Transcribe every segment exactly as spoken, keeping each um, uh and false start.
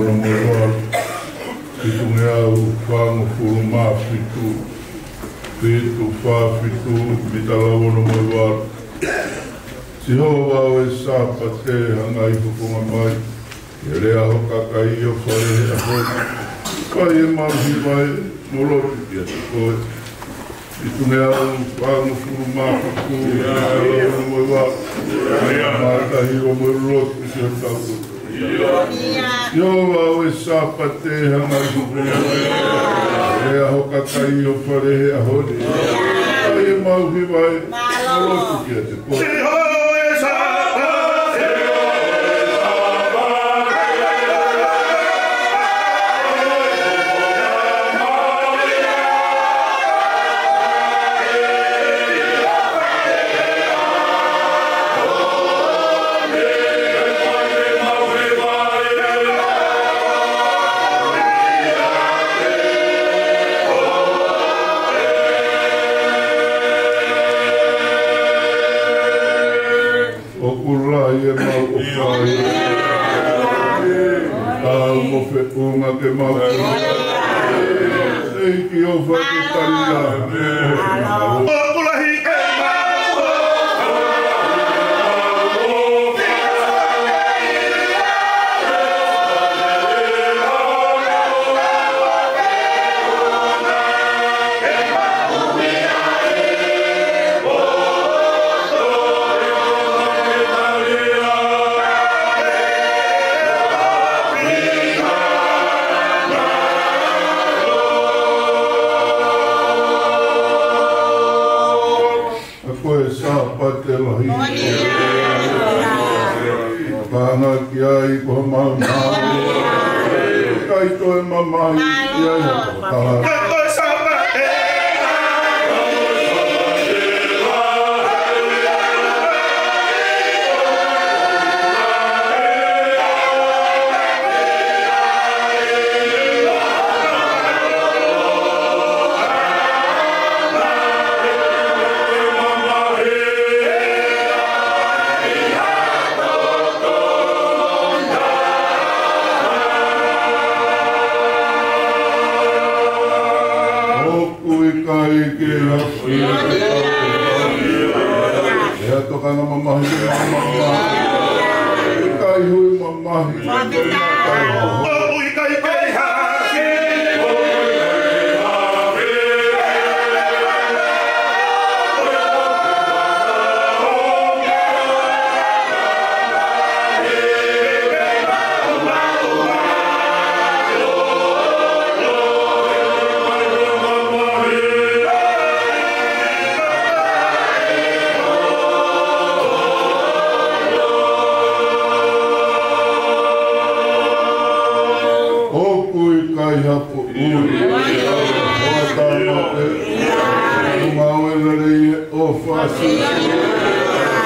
Ono mo e valu, fitungeau fāngofulu mā fitu, fitu fā fitu, mita lau ono mo e valu. Sihova ʻo e Sāpate, hanga ʻi ho fofonga mai, ʻi he lea ho kakai ʻo fale he ʻaho ni. Fai ʻemau hiva ē, mo lotu kiate koe. Fitungeau fāngofulu mā fitu, mita lau ono mo e valu. Mātahi ua mo e lotu ki hotau ʻOtua. Sihova ʻo e Sāpate, hanga ʻi ho fofonga mai, ʻi he lea ho kakai ʻo fale he ʻaho ni. Fai ʻemau hiva ē, mo lotu kiate koe. ʻOku lahi ʻemau ʻofa. Tau mo feʻunga ke mau. ʻEiki ʻofa ke talia. ʻOku lahi ʻemau ʻofa. Ko e Sāpate lahi. Paʻanga ki ai ko homau maau. ʻIkai toe mamahi ki ai ha tokotaha. ʻOku ʻikai ke haʻu. ʻE ha tokanga mamahi, mamahi. ʻIkai hui mamahi. ʻOku ʻikai ke haʻu. ʻOku ʻikai haʻu. Ui. Hoa tāmateʻi. Ngāue lelei ʻo e ʻofa.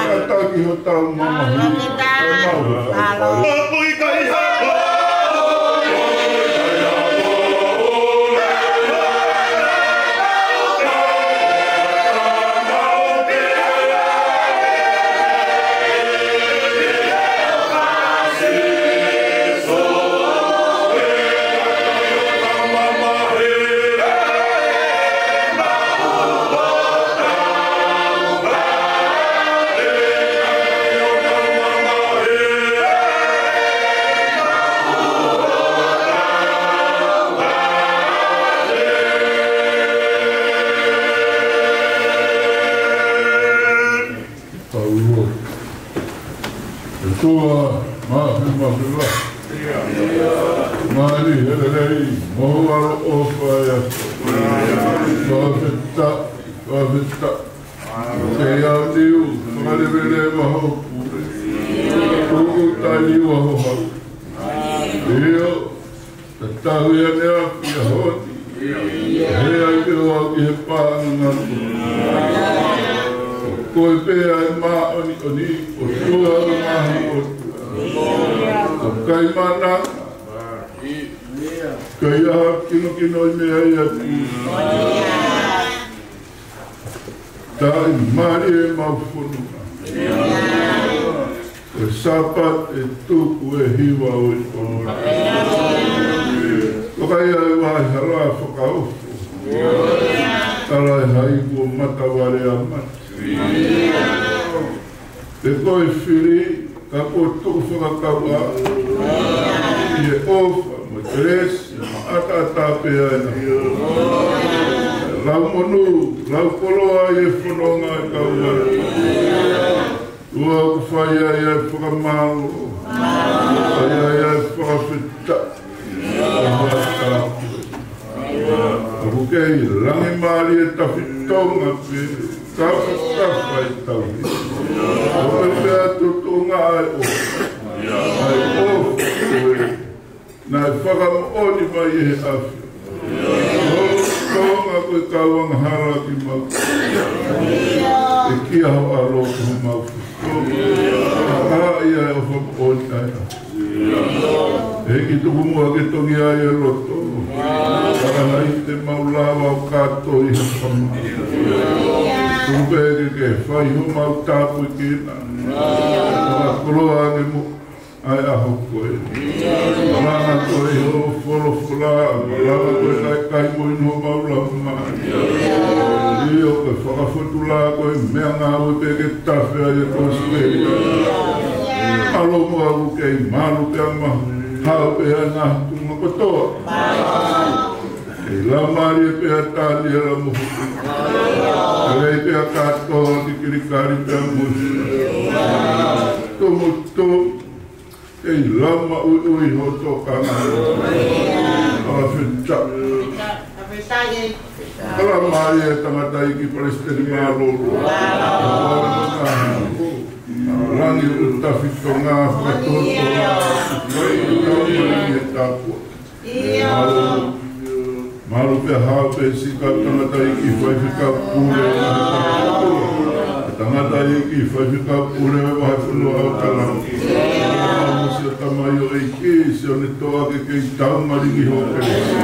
Kātaki hotau mamahi. ʻOku ʻikai haʻu. ʻOtua, māfimafi lahi. Mālie he lelei, mo ho ʻaloʻofa ʻi he ʻaho ni. Fakafetaʻi, fakafetaʻi. Ke ʻiate au, fakaleveleva hoku. Kuku tali ua ho haʻu. ʻIo, tatau ia ne a pia hoti. He ai ke ʻoua ke he pānga. Ko koe pē ʻa e māʻoniʻoni, ʻOtua ʻo e ngaahi ʻotua. ʻOku ʻikai mananga. ʻIkai ha kinokino ʻi he meʻa ʻi atu. Taʻimālie ʻemau fononga. Ko e Sāpate tuku e hiva ʻo e fononga. Kai ai vahe hala fakaofo. Tala e haiku ʻo Matavale ʻa Mati. Pea ko e fili, ka kuo tuʻu fakakauʻa ʻi he ʻofa mo e kelesi maʻataʻatā pē ʻa e ʻAfiona. Lau monū, lau koloa ʻi he fononga ʻa e kau ʻAfiona. ʻOku fai ai ʻa e fakamālō, fai ai ʻa e fakafetaʻi. ʻOku kei langi mālie tafitonga pē, tafatafa e tauhi. ʻOku pehē atu tuʻunga ʻa e ʻofa, ʻa e ʻofa ko ē naʻe fakamoʻoni mai ʻe he ʻAfiona. Lolotonga ko e kau angahala kimautolu, ʻEiki, ʻa ho ʻAlo ko homau Fakamoʻui. ʻA ia ʻe ʻofa moʻoni ai ʻa e ʻEiki, tuku muʻa ke tongi ai e loto. Ka ʻi ai te mau lava ʻo kātoi ha fakamālō, tuku pē ke ke fai homau tāpuekina. Fakakoloa ange muʻa ʻa e ʻaho ko ē. Malanga ko ē hoʻo folofola, malanga ko ē kae kai mo inu homau laumālie. ʻIo, ko e fakafotulā ko e meʻangāue pē ke tafe ai e kosipeli. Mālō muʻa ʻoku kei malu pea mahaʻu pē ʻa e ngaahi tuʻunga kotoa. Kei lau mālie pē ʻa Taniela mo Hū. Kei lei pē ʻa Kātoa, Kikilikali pea mo Sila. Tumutumu. Kei lau maʻuiʻui hoʻo tokanga. Fakafetaʻi. Fakafetaʻi. Tala mālie e tangataʻeiki palesiteni mālōlō. Langi ʻoku tafitonga fakatotolo. Kei lau mālie e tāpuaki. Mālō, mālō pea haʻu pē siʻi kau tangataʻeiki faifekau pule ʻo e Vahefonua. Tangataʻeiki faifekau pule ʻo e Vahefonua ʻo Tonga. Mālō siʻa tamaioʻeiki, Sione Toa, ke kei taumalingi hoʻo kelesi.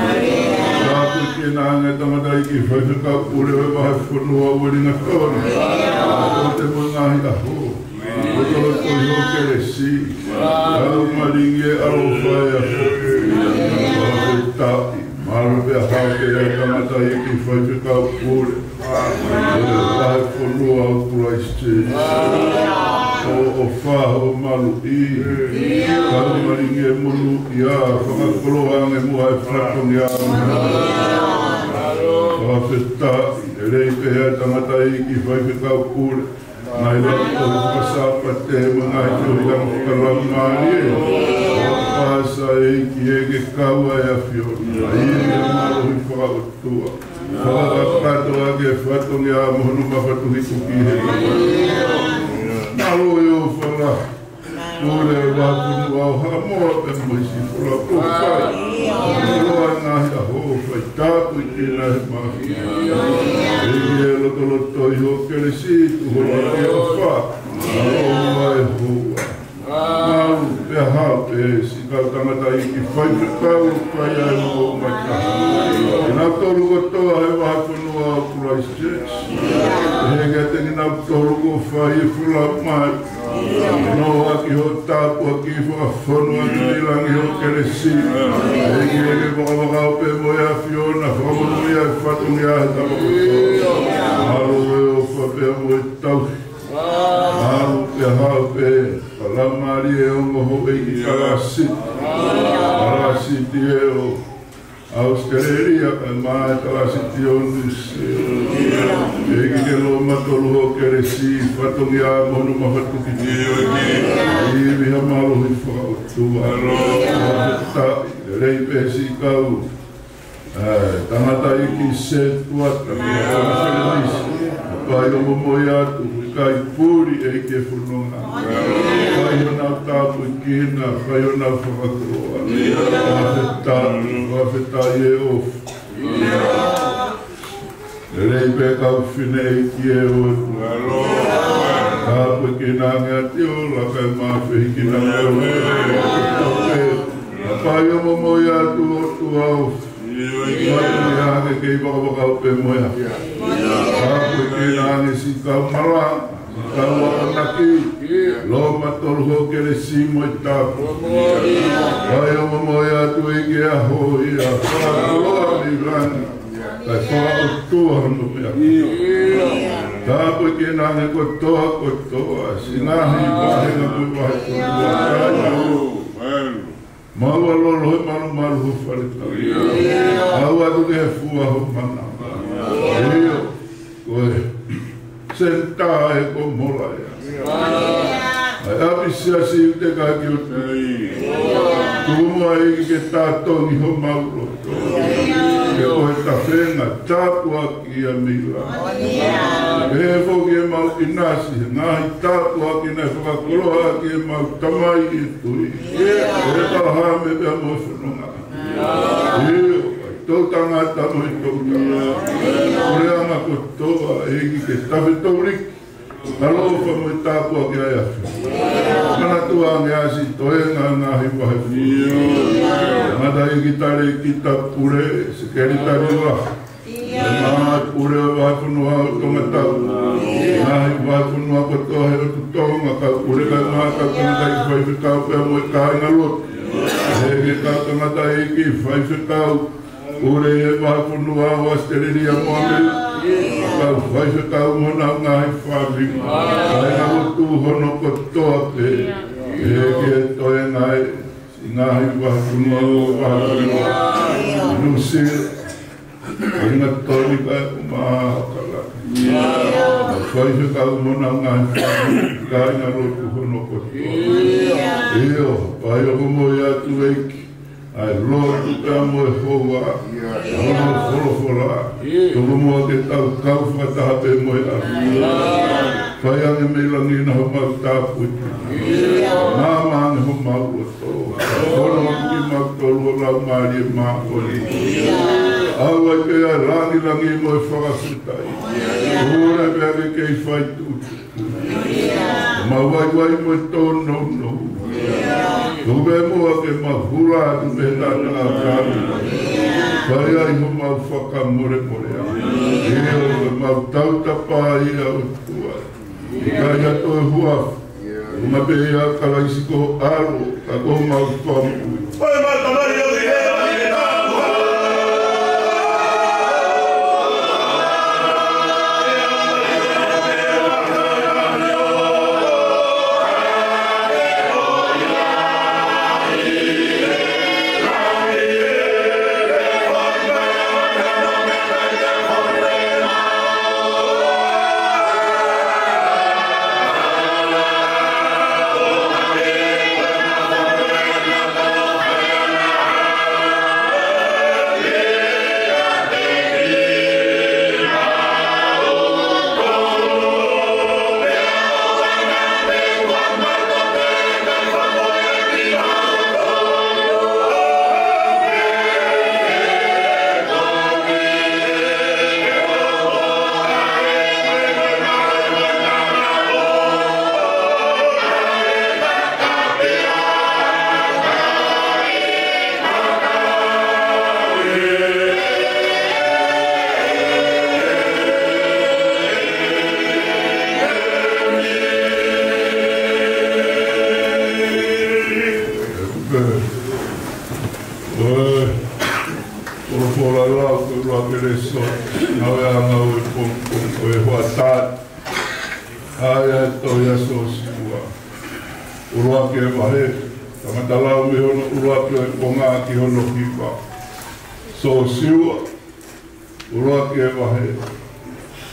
Tāpuekina ange tangataʻeiki faifekau pule ʻo e Vahefonua ʻo Uelingatoni. Ko te mo e ngaahi ʻaho. Lotolotoʻi hoʻo kelesi. Taumalingi e ʻaloʻofa ʻa e ʻAfiona. Fakafetaʻi. Mālō pea haʻu pē e tangataʻeiki faifekau pule ʻo e Vahefonua ʻo Christchurch. ʻOfa hoʻo maluʻi. Taumalingi e monūʻia. Fakakoloa ange muʻa e fatongia. Fakafetaʻi. Lelei pē e tangataʻeiki faifekau pule. Ngaahi lautohi fakasāpate mo e ngaahi feohiʻanga fakalaumālie. ʻOfa ʻEiki ke ke kau ai ʻa e ʻAfiona. ʻI he mālohi fakaʻotua. Fakakakato ʻa e fatongia mo hono mafatukituki he. Mālō e ʻofa lahi. Pule ʻo e Vahefonua ʻo Haʻamoa pea mo Siʻi Folau ʻoku fai. Fakakoloa e ngaahi ʻaho, fai tāpuekina he māhina. ʻEiki, lotolotoʻi hoʻo kelesi, tuku holo ʻa e ʻofa. Mālō e houa. Mālō pea haʻu pē siʻi kau tangataʻeiki faifekau ʻoku fai ai ʻa e ongo maʻu taha. Kinautolu kotoa he Vahefonua ʻo Christchurch. Pehē kiate kinautolu kuo fai e folau mai. Noaʻaki hoʻo tāpuaki, fakafonu ʻaki ʻi langi hoʻo kelesi. ʻEiki, ke ke vakavakau pē mo e ʻAfiona, fakamonūʻia e fatongia he tapa kotoa. Mālō e ʻofa pea mo e tauhi. Mālō pea haʻu pē, tala mālie e ongo houʻeiki kalasi. Kalasi ʻi he ʻo ʻAositelēlia, kae ʻumaʻā e kalasi ʻi ʻo Nuʻusila. ʻEiki, ke loto matolu hoʻo kelesi, fatongia mo hono mafatukituki. ʻI he mālohi fakaʻotua. Fakafetaʻi, lelei pē siʻi kau, ē, tangataʻeiki sētuata, konifelenisi. Fai hoʻo momoi atu, ʻikai puli ʻEiki e fononga. Fai honau tāpuekina, fai honau fakakoloa. Fakafetaʻi, fakafetaʻi e ʻofa. Lelei pē kau fefine ʻEiki e ʻOtua. Tāpuekina ange ʻa Tiola kae ʻumaʻā e fehikina. Fai hoʻo momoi atu ʻOtua ʻo Fai ia ke kei vakavakau pē mo ia. Tāpuekina ange siʻi kau malanga, kau akonaki, loto matolu hoʻo kelesi mo e tāpuaki. Fai hoʻo momoi atu Ko e ʻEiki ʻa e ʻaho ia, fakakoloa mei langi, kae fakaʻotua hono meʻa. Tāpuakiʻi ʻa e ngaahi kotoa kotoa, siʻi ngaahi vāhenga mo e vahefonua, kāinga. Maua lolo he malumalu ho fale tau. Maua atu ke fua ho mana. ʻIo, ko e senitā ʻe ko mola ia. ʻA e ʻapi siasi ʻi he kaki ʻo Tuʻi. Tuku muʻa ʻEiki ke tatongi homau loto. Ke ko e tafenga tāpuaki ia mei langi. Pehē foki ʻemau ʻinasi, he ngaahi tāpuaki naʻe fakakoloa ʻaki ʻemau tamai ʻi he tui. ʻE taha me pea mo e fononga. ʻIo, ʻa e toʻutangata mo e toʻutangata. Puleʻanga kotoa, ʻEiki ke tafe touliki. Talofa mo e tāpuaki ʻa e ʻAfiona. Manatuʻi ange ʻa siʻi toenga ngaahi vahefonua. Kamata ʻEiki Talēkita Pule, Sekelitali Lahi. Ngaahi pule ʻo e vahefonua ʻo Tongatapu. Ngaahi vahefonua kotoa he ʻotu Tonga, kau pule kae ʻumaʻā kau tangataʻeiki faifekau pea mo e kāingalotu. ʻEiki kau tangataʻeiki faifekau pule ʻi he vahefonua ʻo ʻAositelēlia mo ʻAmelika. Kau faifekau mo honau ngaahi fāmili. Kāingalotu hono kotoa pē. ʻEiki toenga ʻi he ngaahi vahefonua ʻo e vahefonua. Nuʻusila. Kāinga Tonga kae ʻumaʻā ʻAokalani. Faifekau mo honau ngaahi fāmili, kāingalotu hono kotoa. ʻIo, pea ʻoku mou ʻoatu ʻEiki ʻa e lotu pea mo e houa, hono folofola. Tuku muʻa ke tau kau fakataha pē mo e ʻAfiona. Fai ange mei langi ʻa homau tāpuaki. Maama ange homau loto. Hono ʻoatu kimautolu ʻa e Laumālie Māʻoniʻoni. ʻAuai pē ʻa e langilangi mo e fakafetaʻi. Pule pea ke kei fai tuʻutuʻuni. Mau vaivai mo e tōnounou. Tuku pē muʻa ke mau hula atu mei he taʻataʻa ʻo e kau. Fai ai homau fakamolemoleʻanga. ʻIo, mau tautapa ia ʻOtua. ʻIkai ha toe huafa. ʻUhinga pē ʻia Kalaisi ko ho ʻAlo, ka ko homau Fakamoʻui. Folofola lau ko e ʻuluaki lēsoni, ngāue ʻa e ngāue, pongipongi ko e hoʻatā. ʻA ia ʻe tohi ʻa Siosiua. ʻUluaki e vahe, kamata lau mei hono ʻuluaki ʻo e konga ki hono hiva. Siosiua, ʻuluaki e vahe,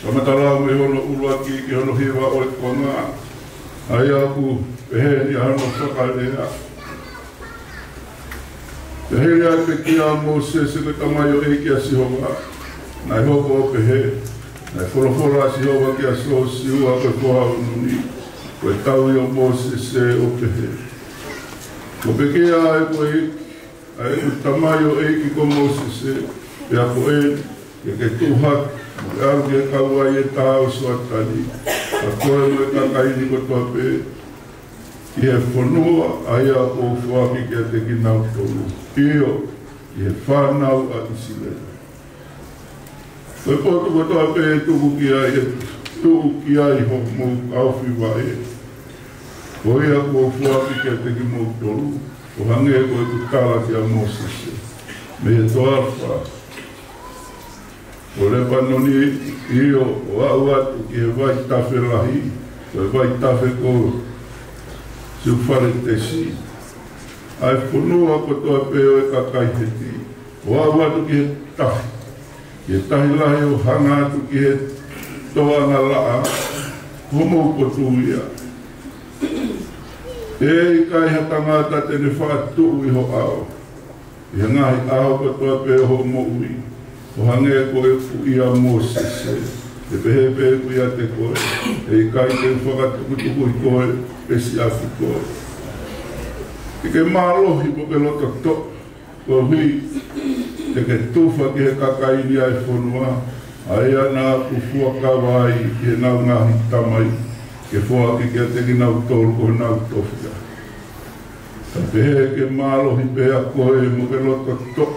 kamata lau mei hono ʻuluaki ki hono hiva ʻo e konga. ʻA ia ʻoku pehē ni ʻa hono fakalea. Pea hili ʻa e pekia ʻa Mōsese ko e tamaioʻeiki ʻa Sihova, naʻe hoko ʻo pehē, naʻe folofola ʻa Sihova kia Siosiua ko e foha ʻo Nuni, ko e tauhi ʻo Mōsese ʻo pehē: Kuo pekia ʻa e ʻEiki, ʻa ʻeku tamaioʻeiki ko Mōsese, pea ko eni, ke ke tuʻu hake, mo ke ʻalu ki he kauvai ʻe taha ʻo Soatani, ʻa koe mo e kakai ni kotoa pē, ki he fonua ʻa ia ʻoku ou foaki kiate kinautolu, ʻio, ki he fānau ʻa ʻIsileli. Ko e potu kotoa pē ʻe tuku ki ai, ʻe tuku ki ai hoʻomou kaofi vaʻe, ko ia kuo u foaki kiate kimoutolu, ʻO hangē ko ʻeku tala kia Mōsese mei he toafa ʻo Lepanoni, ʻio, ʻo aʻu atu ki he vaitafe lahi, ko e vaitafe ko Siufaletesi, ʻa e fonua kotoa pē ʻo e kakai Heti, ʻo aʻu atu ki he tahi, ki he tahi lahi ʻo hanga atu ki he toʻanga laʻā, ko homou potu ia. ʻE ʻikai ha tangata te ne fakatuʻu ʻi ho ʻao ʻi he ngaahi ʻaho kotoa pē ʻo hoʻo moʻui, ʻo hangē ko ʻeku ui ʻa Mōsese, ʻe pehē pē ʻeku ui ʻiate koe. ʻE ʻikai te u fakatukutukuʻi koe pe siʻaki koe. Ke ke mālohi mo ke loto toʻa, koeʻuhi te ke tufa ki he kakai ni ʻa e fonua, ʻa ia naʻa ku fuakava ai ki heʻenau ngaahi tamai, ke foaki kiate kinautolu ko honau tofiʻa. Ka pehē ke mālohi pē ʻa koe mo ke loto toʻa,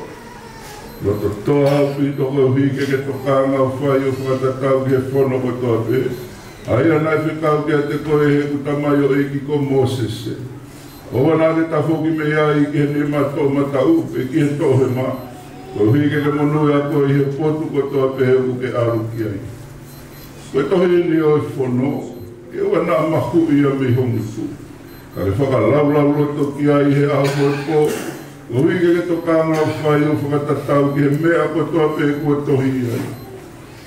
loto toʻa ʻaupito, koeʻuhi ke ke tokanga ʻo fai ʻo fakatatau ki he fono kotoa pē, ʻa ia naʻe fekau kiate koe ʻe heʻeku tamaioʻeiki ko Mōsese. ʻOua naʻa ke tafoki mei ai ki he nima toʻomataʻu pe ki he toʻohema, koeʻuhi ke ke monūʻia koe ʻi he potu kotoa pē ʻoku ke ʻalu ki ai. Ko e tohi eni ʻo e fono, ke ʻoua naʻa mahuʻi ia mei ho ngutu, ka ke fakalaulauloto ki ai ʻi he ʻaho mo e pō, koeʻuhi ke ke tokanga ʻo fai ʻo fakatatau ki he meʻa kotoa pē kuo tohi ai.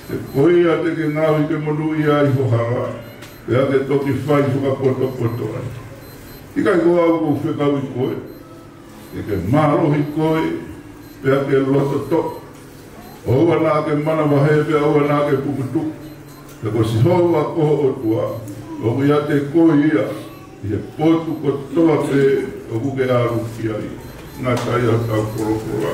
He ko ia te ke ngaohi ke monūʻia ai ho hala, pea ke toki fai fakapotopoto ai. ʻIkai ko au ʻoku ou fekauʻi koe? Ke ke mālohi koe, pea ke loto toʻa. ʻOua naʻa ke manavahē pea ʻoua naʻa ke pukutuʻu. He ko Sihova ko ho ʻOtua ʻoku ʻiate koe ia ʻi he potu kotoa pē ʻoku ke ʻalu ki ai. Ngata ai hotau folofola.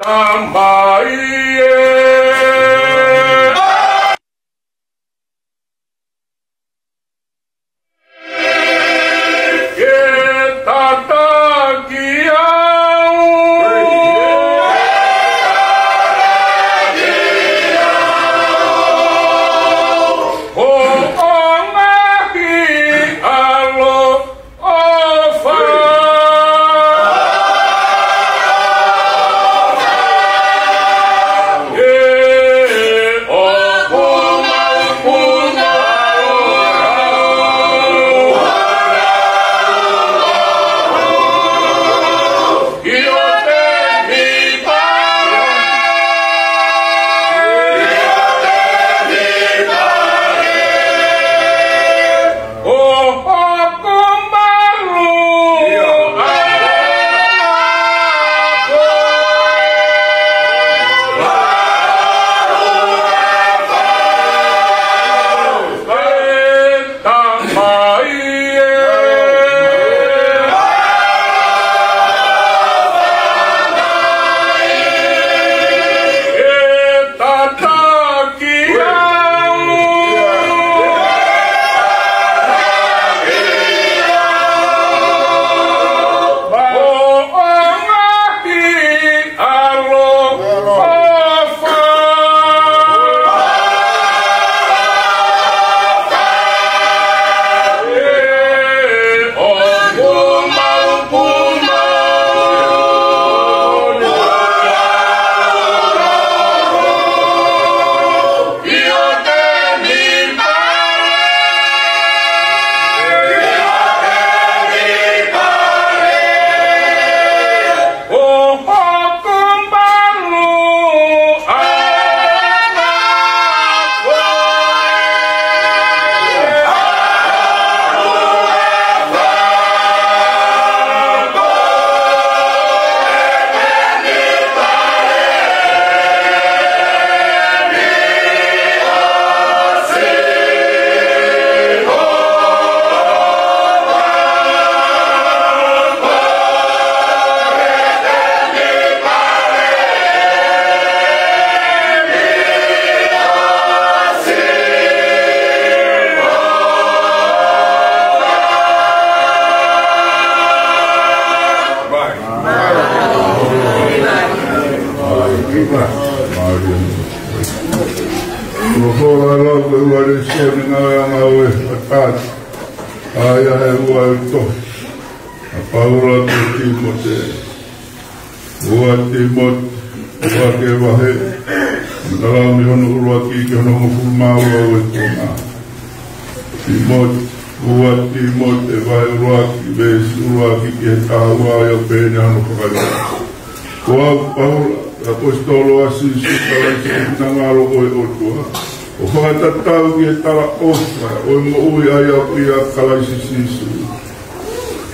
Tamai ē. Mālie. Ko e folofola lau ko e ua Lesione ngāue ʻa e ngāue ʻa Tatu. ʻA ia he ua ʻo e tohi. ʻA Paula kia Tīmote. Ua Tīmote, ua ke vahe. Matalau mei hono ʻuluaki ki hono hongofulu mā ua ʻo e konga. Tīmote, ua Tīmote, vahe ʻuluaki, veesi ʻuluaki ki he taha ua, ʻa ia ʻoku pehē ni hono fakalea. Ko au Paula, ʻaposetolo ʻa Sīsū Kalaisi ʻi he finangalo ʻo e ʻOtua, ʻo fakatatau ki he talaʻofa ʻo e moʻui ʻa ia ʻoku ʻia Kalaisi Sīsū.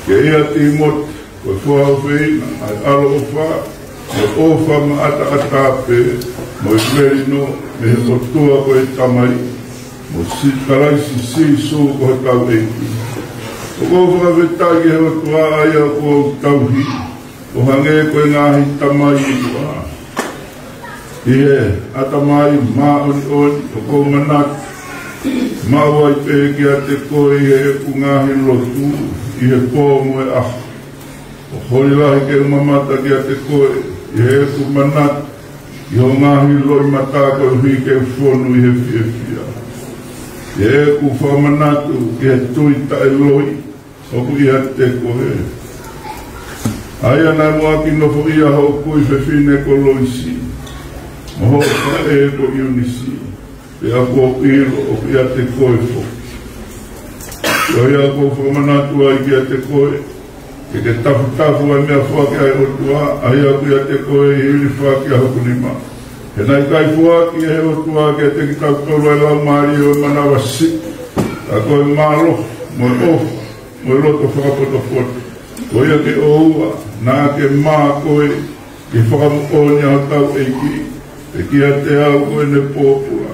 Kia ia Tīmote, ko e fua ʻofeina, ʻa e ʻaloʻofa, mo e ʻofa maʻataʻatā pē, mo e melino, mei he ʻOtua ko e Tamai, mo Sī-, Kalaisi Sīsū ko hotau ʻEiki. ʻOku ou fakafetaʻi ki he ʻOtua ʻa ia ʻoku ou tauhi, ʻo hangē ko e ngaahi tamai ʻe ua, ʻi he ʻatamai māʻoniʻoni ʻoku ou manatu maʻu ai pē kiate koe ʻi heʻeku ngaahi lotu ʻi he pō mo e ʻaho. ʻOku holi lahi ke u mamata kiate koe ʻi heʻeku manatu ʻi hoʻo ngaahi loʻimata koeʻuhi ke u fonu ʻi he fiefia. ʻI heʻeku fakamanatu ki he tui taʻeloi ʻoku ʻiate koe, ʻa ia naʻe muʻaki nofoʻia hoʻo kui fefine ko Loisi, mo hoʻo faʻē ko ʻIunisi, pea ʻoku ou ʻilo ʻoku ʻiate koe foki. Ko ia ʻoku ou fakamanatu ai kiate koe, ke ke tafutafu ʻa e meʻafoaki ʻa e ʻOtua, ʻa ia ʻoku ʻiate koe ʻi he hilifaki ʻa hoku nima. He naʻe ʻikai foaki ʻe he ʻOtua kiate kitautolu ʻa e laumālie ʻo e manavasiʻi, ka ko e mālohi, mo e ʻofa, mo e loto fakapotopoto. Ko ia ke ʻoua naʻa ke mā koe ʻi he fakamoʻoni ʻa hotau ʻEiki, pea kiate au ko ʻene pōpula.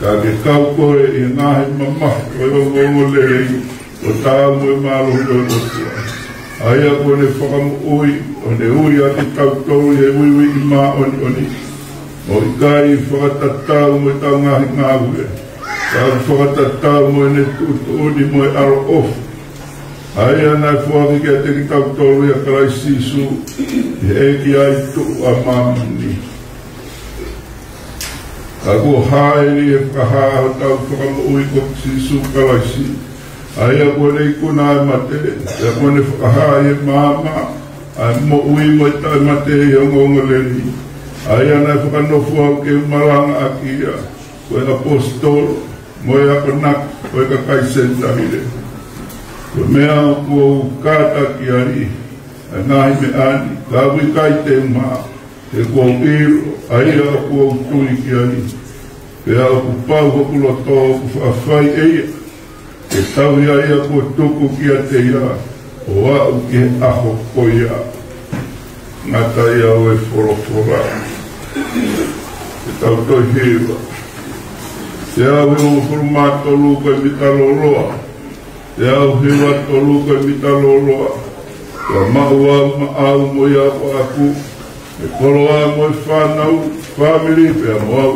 Ka ke kau koe ʻi he ngaahi mamahi ʻo e ongoongolelei, ʻo taau mo e mālohi ʻo e ʻOtua, ʻa ia ko ʻene fakamoʻui, ʻo ne ui ʻa kitautolu ʻi he uiuiʻi māʻoniʻoni, ʻo ʻikai fakatatau mo ʻetau ngaahi ngāue, ka ʻoku fakatatau mo ʻene tuʻutuʻuni mo e ʻaloʻofa, ʻa ia naʻe foaki kiate kitautolu ʻia Kalaisi Sīsū, ʻi he ʻEiki ʻa e tuʻu ʻa māmani. Ka kuo hāʻele ʻi he fakahā ʻa hotau Fakamoʻui ko Sīsū Kalaisi, ʻa ia kuo ne ikuna ʻa e mate, pea kuo ne fakahā ʻi he maama ʻa e moʻui mo e taʻemate ʻi he ongoongolelei, ʻa ia naʻe fakanofo au ke u malangaʻaki ia ko e ʻaposetolo mo e akonaki ʻo e kakai Senitaile. Ko e meʻa ʻoku ou kātaki ai ʻa e ngaahi meʻa ni, ka ʻoku ʻikai te u maʻu, he kuo u ʻilo ʻa ia ʻoku ou tui ki ai, pea ʻoku pau hoku loto ʻoku faʻa fai ʻe ia, ke tauhi ʻa ia kuo tuku kiate ia, ʻo aʻu ki he ʻaho ko ia. Ngata ia ʻo e folofola. Ke tau toe hiva. Te au hiva hongofulu mā tolu ko e mita lōloa. Te au hiva tolu ko e mita lōloa. Pea maʻu au maʻau mo ia ko aku, ʻa e koloa mo e fānau, fāmili pea mo au.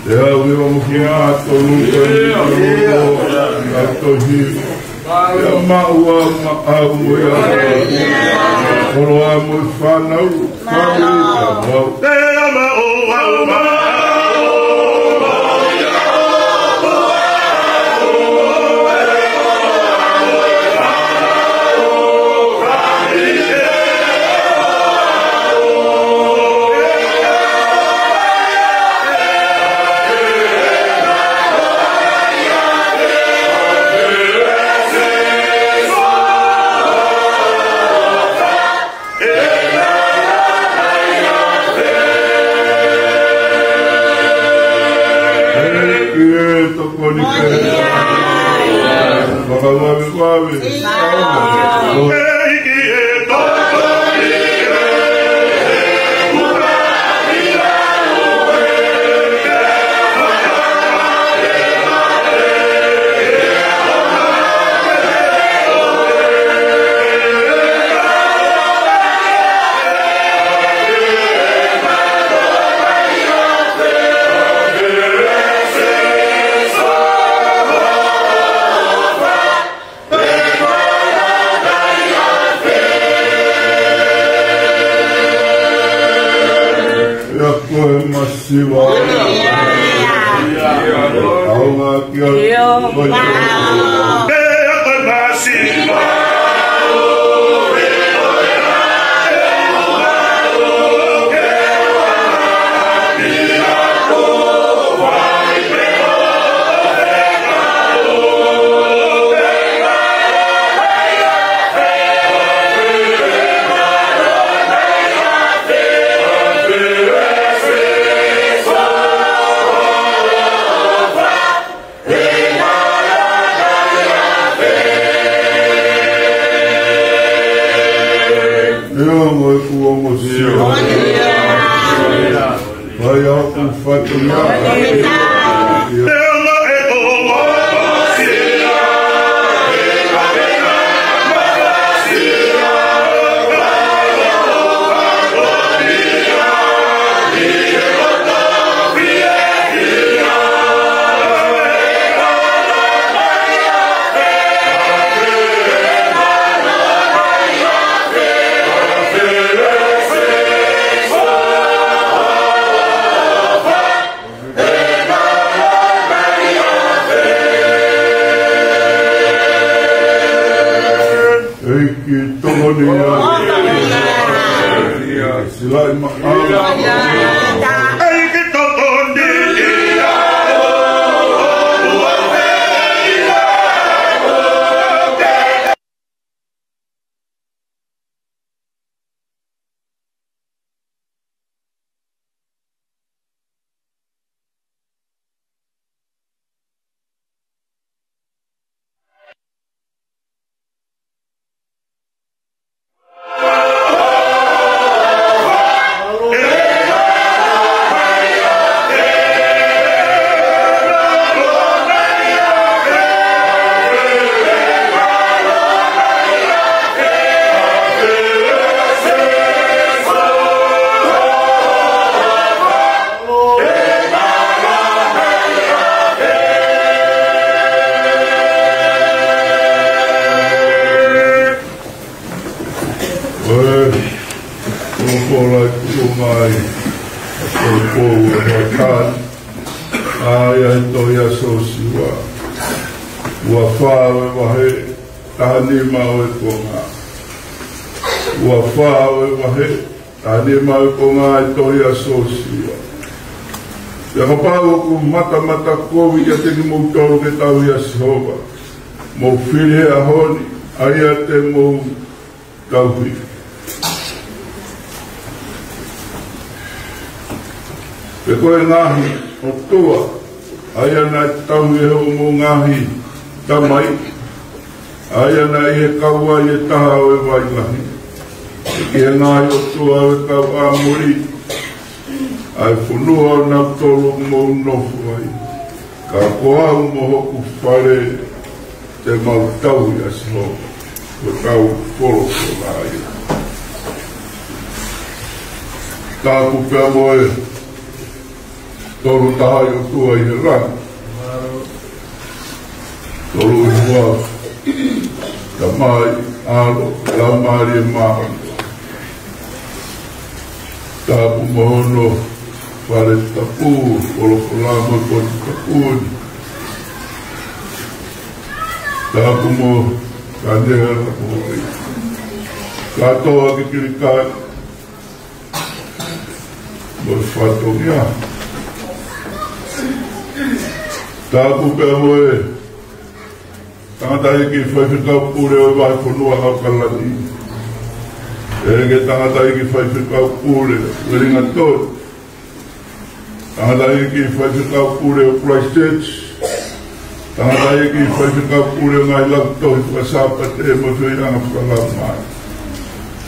Te au hiva hongofulu mā tolu ko e mita lōloa, ʻa e tohi. Pea maʻu au maʻau mo ia ko aku, ʻa e koloa mo e fānau, fāmili pea mo au. Pea maʻu au maʻau. ʻEiki ē, tokoni pē. Fakavavevave. ʻEiki ē, tokoni pē. Ko e masiva. ʻAonga ki ai. ʻIo, mo e kuo mo sio. Fai ʻa hoku fatongia. ʻEiki tokoni ia. Silaʻi maʻau. ʻEiki tokoni ia. ʻOku ou kole atu mai, ʻoku ou kole atu mai, ʻa ia ʻi he tohi ʻa Siosiua, ua fā ʻo e vahe, taha nima ʻo e konga. Ua fā ʻo e vahe, taha nima ʻo e konga ʻi he tohi ʻa Siosiua. Pea kapau ʻoku matamata kovi ʻiate kimoutolu ke tauhi ʻa Sihova, mou fili he ʻaho ni, ʻa ia te mou tauhi. Pe ko e ngaahi ʻotua, ʻa ia naʻe tauhi ʻe hoʻomou ngaahi tamai, ʻa ia naʻe ʻi he kauvai ʻe taha ʻo e vai lahi, ki he ngaahi ʻotua ʻo e kau ʻAmoli, ʻa e fonua ʻo nautolu ʻoku mou nofo ai. Ka ko au mo hoku fale te mau tauhi ʻa Sihova, ko ʻetau folofola ia. Tapu pea mo e Tolu Tahaʻi ʻOtua ʻi he langi. Tolu ʻUluaki, Tamai, ʻAlo, Laumālie Māʻoniʻoni. Tapu mo hono fale tapu, folofola mo e potu tapu ni. Tapu mo e kānela mo e kātoa ki kilikani mo e fatongia. Tapu pea mo e tangataʻeiki faifekau pule ʻo e vahefonua ʻAokalani. ʻEiki tangataʻeiki faifekau pule ʻo Uelingatoni. Tangataʻeiki faifekau pule ʻo Christchurch. Tangataʻeiki faifekau pule ʻo e ngaahi lautohi fakasāpate mo e feohiʻanga fakalaumālie.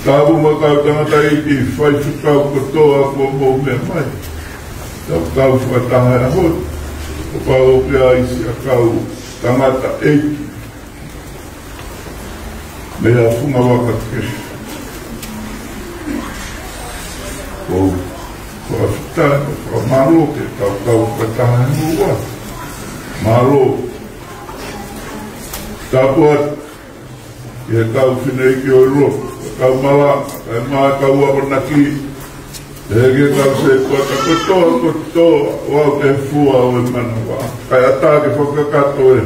Tapu mo e kau tangataʻeiki faifekau kotoa kuo mou meʻa mai. Tau kau fakataha he ʻaho ni. Kapau ʻoku ʻi ai siʻa kau tangataʻeiki mei ha funga vaka kehe, ʻoku ou fakafetaʻi mo fakamālō ke tau kau fakataha he ʻaho ni. Mālō. Tapu atu ki he kau fineʻeiki ʻo e lotu, kau malanga, kae ʻumaʻā e kau akonaki, ʻE ke kau se kuata kotoa, kotoa, ʻo aʻu ki he fua ʻo e manava. Kae ʻatā ke fakakakato e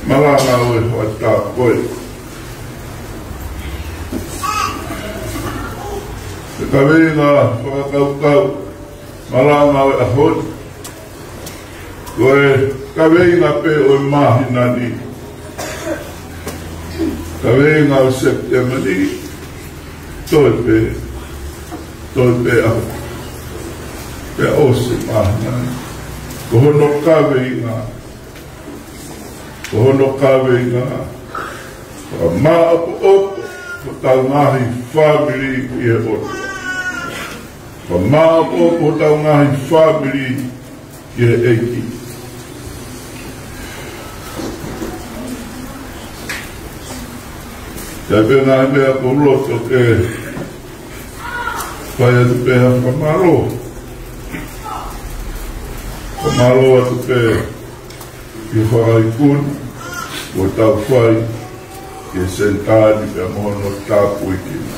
malanga ʻo e hoʻatā ko ē. Ko e kaveinga fakakaukau malanga ʻo e ʻaho ni, ko e kaveinga pē ʻo e māhina ni. Kaveinga ʻo Sepitema ni, toe pē, toe pē ʻaho. Pea ʻosi e māhina ni. Ko hono kaveinga, ko hono kaveinga, fakamāʻopoʻopo hotau ngaahi fāmili ki he ʻOtua. Fakamāʻopoʻopo hotau ngaahi fāmili ki he ʻEiki. Ka ko e ngaahi meʻa ʻoku ou loto ke fai atu pē ha fakamālō. Fakamālō atu pē ki he fakaikuna kuo tau fai ki he senitā ni pea mo hono tāpuekina.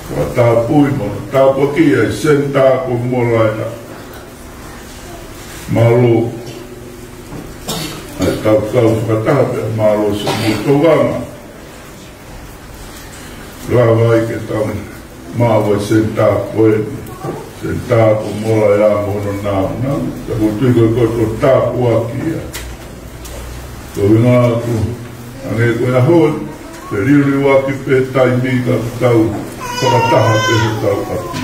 Fakatapui mo hono tāpuekina e senitā ko Molaea. Mālō ʻa e tau kau fakataha pea mālō siʻomo tokanga. Lava ai ke tau maʻu e senitā ko eni, senitā ko Molaea mo hono nāunau. Ka ʻoku ou tui ko e koto tāpuaki ia. Ko e ngaahi ʻaho, hangē ko e ʻaho ni, ke liliu ʻaki pē taimi ka tau fakataha pē hotau ʻapi.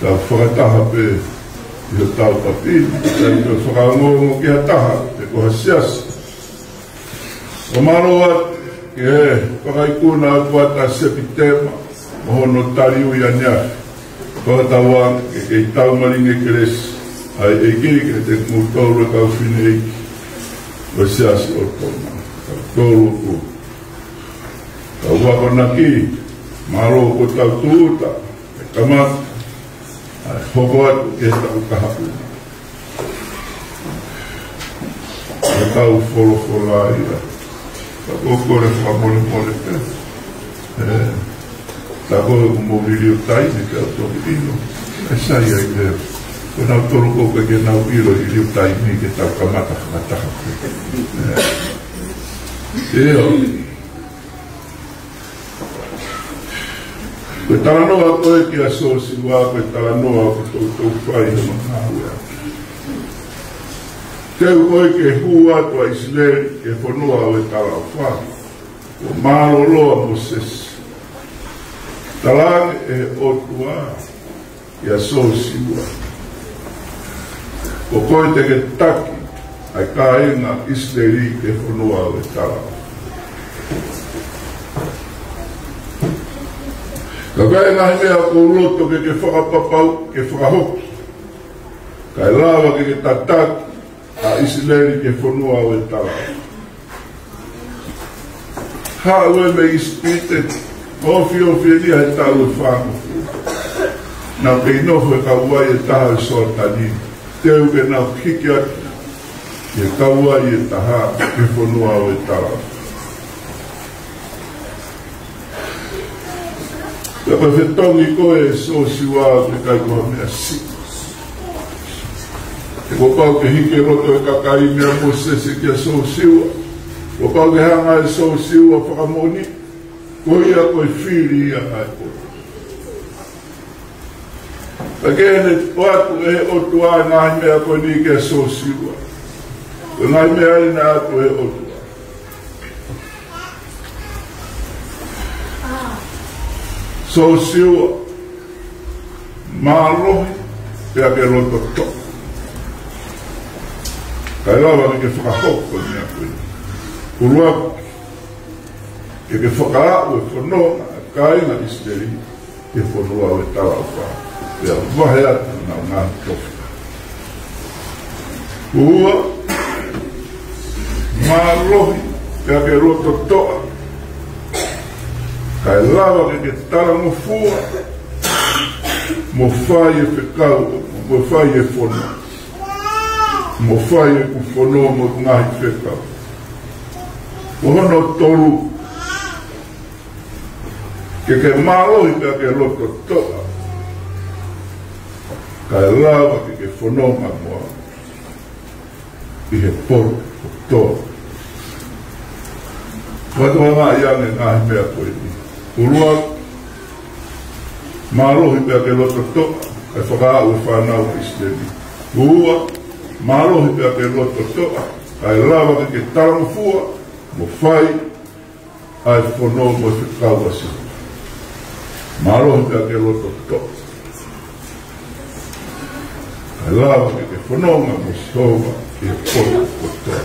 Tau fakataha pē ʻi hotau ʻapi, tau toe fakaongoongo ki ha taha, pe ko ha siasi. ʻO mālō atu ki he fakaikuna ʻo e kuata Sepitema, mo hono taliui ʻaneafi. Fakatauange ke kei taumalingi e kelesi ʻa e ʻEiki kiate kimoutolu e kau fineʻeiki ʻo e siasi ʻo Tonga. Kimoutolu ʻoku tau akonaki, mālō kuo tau tūʻuta, ʻe kamata ʻa e hoko atu ki he taʻu kahaʻu. Ko e tau folofola ia. Ka ʻoku ou kole fakamolemole pē. ʻE, tā ko ē ʻoku mou liliu taimi ke u toki ʻilo. ʻE sai ai leva. Ko nautolu ʻoku ʻikai ke nau ʻilo liliu taimi ke tau kamata fakataha pē. ʻE. ʻIo. Ko e talanoa ko ē kia Sōsiua, ko e talanoa ʻoku toutou fai hono ngāue. Teu ko ē ke hū atu ʻa ʻIsileli ki he fonua ʻo e talaʻofa, kuo mālōlō ʻa Mōsese. Talaange ʻe he ʻOtua kia Sōsiua, ko koe te ke taki ʻa e kāinga ʻIsileli ki he fonua ʻo e talaʻofa. Ka ko e ngaahi meʻa ʻoku ou loto ke ke fakapapauʻi, ke fakahoko, kae lava ke ke tataki ʻa ʻIsileli ki he fonua ʻo e talaʻofa. Haʻu ē mei ʻIsipite, ofiofi eni ʻa e taʻu ʻe fāngofulu. Naʻa nau kei nofo he kauvai ʻe taha ʻo e Soatani. Teu ke nau hiki atu ki he kauvai ʻe taha ki he fonua ʻo e talaʻofa. Pea ko e fetongi ko ē ʻa Sōsiua ʻoku ʻikai ko ha meʻa siʻi. He kuo pau ke hiki e loto ʻo e kakai meia Mōsese kia Sōsiua. Kuo pau ke hanga ʻe Sōsiua ʻo fakamoʻoni, ko ia ko e fili ia ʻa e ʻOtua. Pea ke ne ʻoatu ʻe he ʻOtua e ngaahi meʻa ko eni kia Sōsiua. Ko e ngaahi meʻa eni naʻe ʻoatu ʻe he ʻOtua. Sōsiua, mālohi, pea ke loto toʻa. Kae lava ke ke fakahoko e meʻa ko ē. ʻUluaki, ke ke fakaaʻu e fononga ʻa e kāinga ʻIsileli ki he fonua ʻo e talaʻofa, pea vahe atu ʻenau ngaahi tofiʻa. Ua, mālohi, pea ke loto toʻa. Kae lava ke ke talangofua, mo fai e fekau, mo fai e fono, mo fai ʻeku fono mo ʻeku ngaahi fekau. Ko hono tolu, ke ke mālohi pea ke loto toʻa. kae lava ke ke fononga mo au ʻi he pō kotoa. Fakatokangaʻi ange e ngaahi meʻa ko eni. ʻUluaki, mālohi pea ke loto toʻa, kae fakaʻau e fānau ʻa ʻIsileli. Ua, mālohi pea ke loto toʻa, kae lava ke ke talangofua mo fai ʻa e fono mo e fekau ʻa Sihova. Mālohi pea ke loto toʻa, kae lava ke ke fononga mo Sihova ʻi he pō kotoa.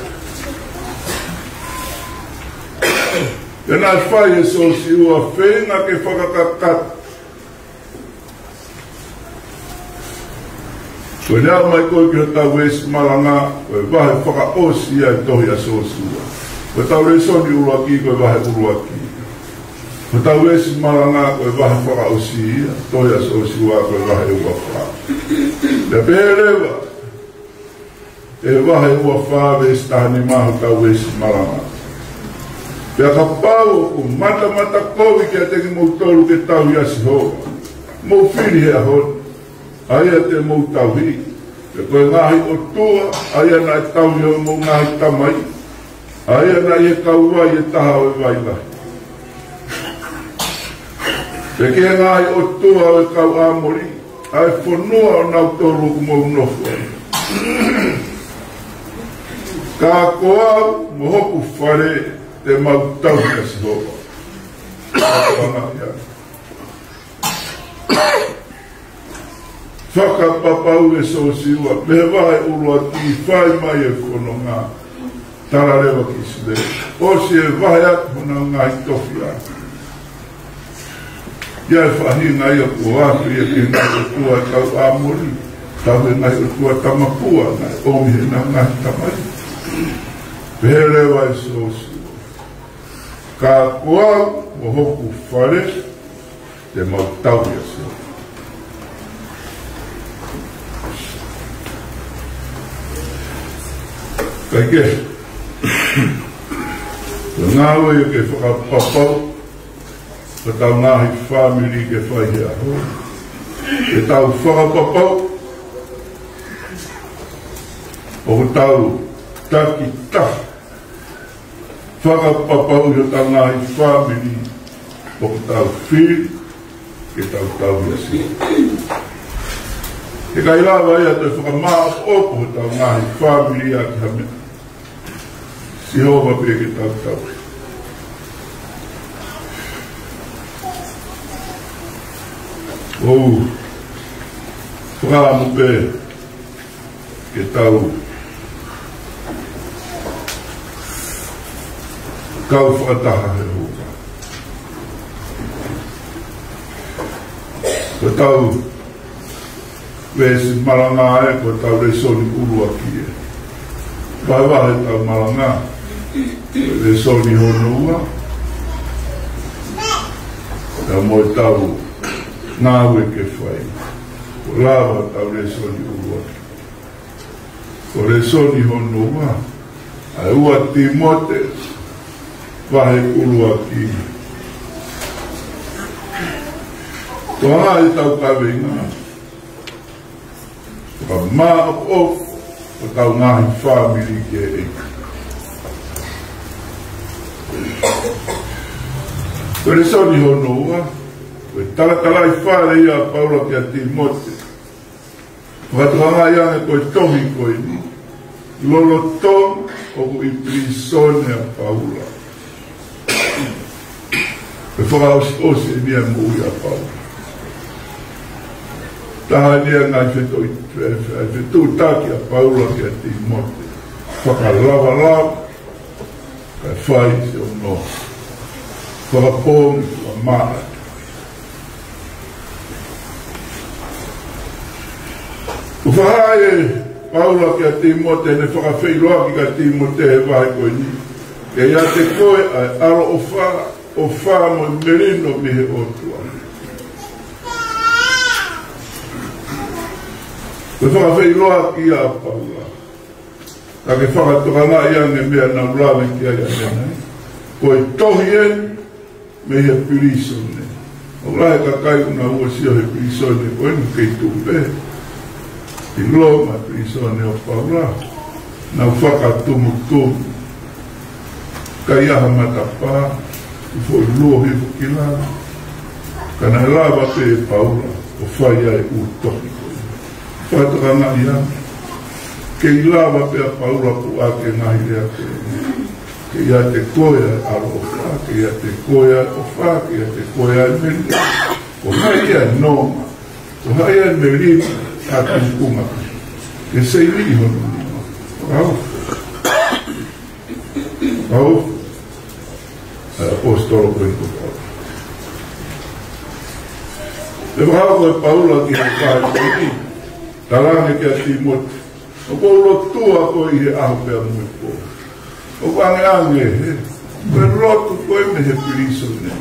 Pea naʻe fai ʻe Siosiua, feinga ke fakakakato. Ko ʻene aʻu mai ko ē ki hotau veesi malanga, ko e vahe fakaʻosi ia e tohi ʻa Siosiua. Ko hotau lēsoni ʻuluaki ko e vahe ʻuluaki. Ko hotau veesi malanga ko e vahe fakaʻosi ia, tohi ʻa Siosiua ko e vahe ua fā. Pea pehē leva ʻe he vahe ua fā veesi taha nima hotau veesi malanga: Pea kapau ʻoku matamata kovi kiate kimoutolu ke tauhi ʻa Sihova, mou fili he ʻaho ni, ʻa ia te mou tauhi, pe ko e ngaahi ʻotua ʻa ia naʻe tauhi ʻe hoʻomou ngaahi tamai, ʻa ia naʻe ʻi he kauvai ʻe taha ʻo e vai lahi, pe ki he ngaahi ʻotua ʻo e kau ʻĀmoli, ʻa e fonua ʻo nautolu ʻoku mou nofo ai. Ka ko au mo hoku fale te mau tauhi ʻa Sihova. Fakapapauʻi ʻe Siosiua, mei he vahe ʻuluaki fai mai e fononga, tala leva ki ʻIsileli. ʻOsi e vahe atu honau ngaahi tofiʻa, ʻa e faʻahinga ia kuo ʻoatu ia ki he ngaahi ʻotua ʻo e kau ʻĀmoli, tauhi e ngaahi ʻotua tamapua naʻe ʻomi heʻenau ngaahi tamai. Pehē leva ʻe Siosiua, ka ko au mo hoku fale te mau tauhi ʻa Sihova. Kae kehe, ko e ngāue ia ke fakapapau hotau ngaahi fāmili ke fai he ʻaho ni. Ke tau fakapapau ʻoku tau takitaha fakapapauʻi hotau ngaahi fāmili ʻoku tau fili ke tau tauhi ʻa Sihova. He ʻikai lava ia ʻo toe fakamāʻopoʻopo hotau ngaahi fāmili ʻaki ha meʻa. Sihova pē ke tau tauhi. ʻOku ou fakaʻamu pē ke tau kau fakataha he ʻaho ni. Ko ʻetau veesi malanga ē, ko ʻetau lēsoni ʻuluaki ē. Vahevahe ʻetau malanga, lēsoni hono ua, pea mo ʻetau ngāue ke fai. Kuo lava ʻetau lēsoni ʻuluaki. Ko e lēsoni hono ua, ʻa e ua Tīmote, vahe ʻuluaki. Ko e hā ʻetau kaveinga? Fakamāʻopoʻopo hotau ngaahi fāmili ki he ʻEiki. Ko e lēsoni hono ua, ko e talatalaifale ia ʻa Paula kia Tīmote. Fakatokangaʻi ange ko e tohi ko eni, lolotonga ʻoku ʻi pilīsone ʻa Paula. Ko e fakaʻosiʻosi eni ʻa e moʻui ʻa Paula. Taha eni ʻa e ngaahi fetuʻu-, fe-, fe-, fetuʻutaki ʻa Paula kia Tīmote. Fakalavalava, kae fai siʻono fakapoongi, fakamaʻa. ʻOku fakahā ʻe Paula kia Tīmote, ʻene fakafeʻiloaki kia Tīmote he vahe ko eni: Ke ʻiate koe ʻa e ʻaloʻofa, ʻofa mo e melino mei he ʻOtua. Ko e fakafeʻiloaki ia ʻa Paula. Ka ke fakatokangaʻi ange e meʻa naʻa ku lave ki ai ʻanenai. Ko e tohi eni mei he pilīsone. ʻOku lahi e kakai ʻoku nau sio he pilīsone ko eni ʻoku kei tuʻu pē. ʻi Loma, pilīsone ʻo Paula, nau fakatumutumu. ʻIkai ha matapā, ʻi foʻi luo hifo ki lalo. Ka naʻe lava pē ʻe Paula ʻo fai ʻa e ʻū tohi ko ia. Fakatokangaʻi ange, ʻikai lava pē ʻa Paula ʻo puʻaki e ngaahi lea ko eni. Ke ʻiate koe ʻa e ʻaloʻofa, ke ʻiate koe ʻa e ʻofa, ke ʻiate koe ʻa e melino. Ko hai ʻa e nonga, ko hai ʻa e melino, ʻa e tūkunga. Ke seili hono nima. Au. Au. ʻA e ʻaposetolo ko eni ko Paula. ʻE fakahoko ʻe Paula ki he kakai ko eni. Talaange kia Tīmote, ʻoku ou lotua koe ʻi he ʻaho pea mo e pō. ʻOku angeange he, ko e lotu ko ē mei he pilīsone,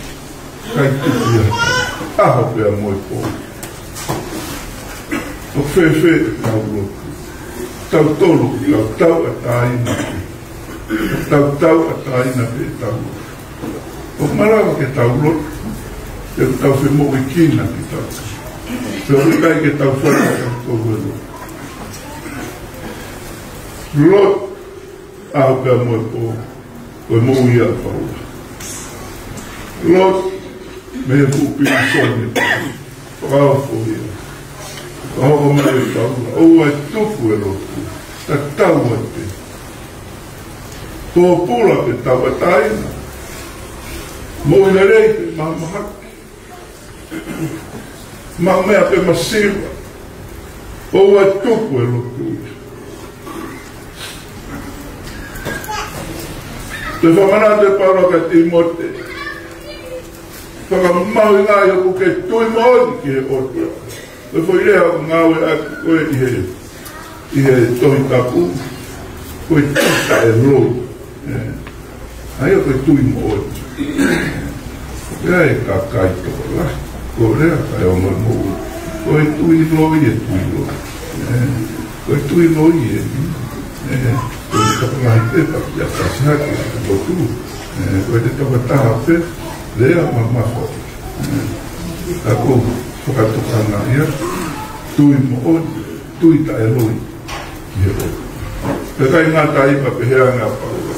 ʻikai tuku ia, ʻaho pea mo e pō. ʻOku fēfē ʻetau lotu? Tautolu, tau tauʻatāina pē. Tau tauʻatāina pē ʻetau lotu. ʻOku malava ke tau lotu, ke tau femoʻuekina kitautolu. Pea ʻoku ʻikai ke tau fai ʻe tautolu e lotu. Lotu, ʻaho pea mo e pō, ko e moʻui ʻa Paula. Lotu, mei he fuʻu pilīsone, fakaofo ia. Fakahoko mai ʻe Paula, ʻoua ʻe tuku e lotu, tatau ai pē. Pōpula pe tauʻatāina. Moʻui lelei pe mahamahaki. Maʻu meʻa pe masiva. ʻOua ʻe tuku e lotu ia. Toe fakamanatu ʻe Paula kia Tīmote, fakamahuʻingaʻi ʻoku ke tui moʻoni ki he ʻOtua. Ko e foʻi lea ʻoku ngāueʻaki ko ē ʻi he, ʻi he Tohi Tapu, ko e tui taʻeloi. ʻE, ʻa ia ko e tui moʻoni. ʻA e kakai tokolahi, ko e lea kakai ongo moʻui. Ko e tui loi, e tui loi. ʻE, ko e tui loi eni. ʻE, ko e tokolahi pepa kia kasi hake, ko tu. ʻE, ko e te tokotaha pē, lea mamafa. ʻE, ka ʻoku fakatokangaʻi ia, tui moʻoni, tui taʻeloi ki he ʻOtua. Pea ʻikai ngata ai, pea pehē ange ʻa Paula,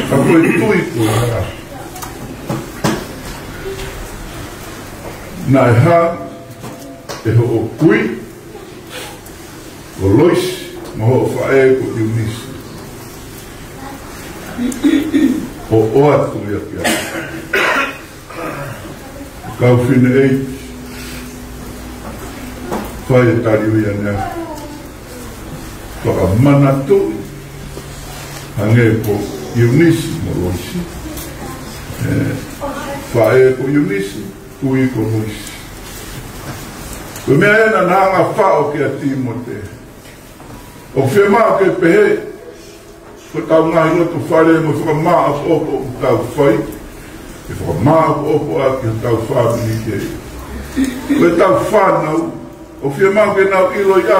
ka ko e tui ko ia, naʻe hā ʻe hoʻo kui ko Loisi, mo hoʻo faʻē ko ʻIunisi, ʻo ʻoatu ia kiate au. Kau fineʻeiki, fai e tali ui anea. Fakamanatu, hangē ko ʻIunisi mo Loisi. ʻE, faʻē ko ʻIunisi, kui ko Loisi. Ko e meʻa ena naʻa na faʻo kia Tīmote. ʻOku fiemaʻu ke pehē, ko ʻetau ngaahi lotu fale mo e fakamāʻopoʻopo ʻoku tau fai, ke fakamāʻopoʻopo ʻaki hotau fāmili ke. Ko ʻetau fānau, ʻoku fiemaʻu ke nau ʻiloʻi ʻa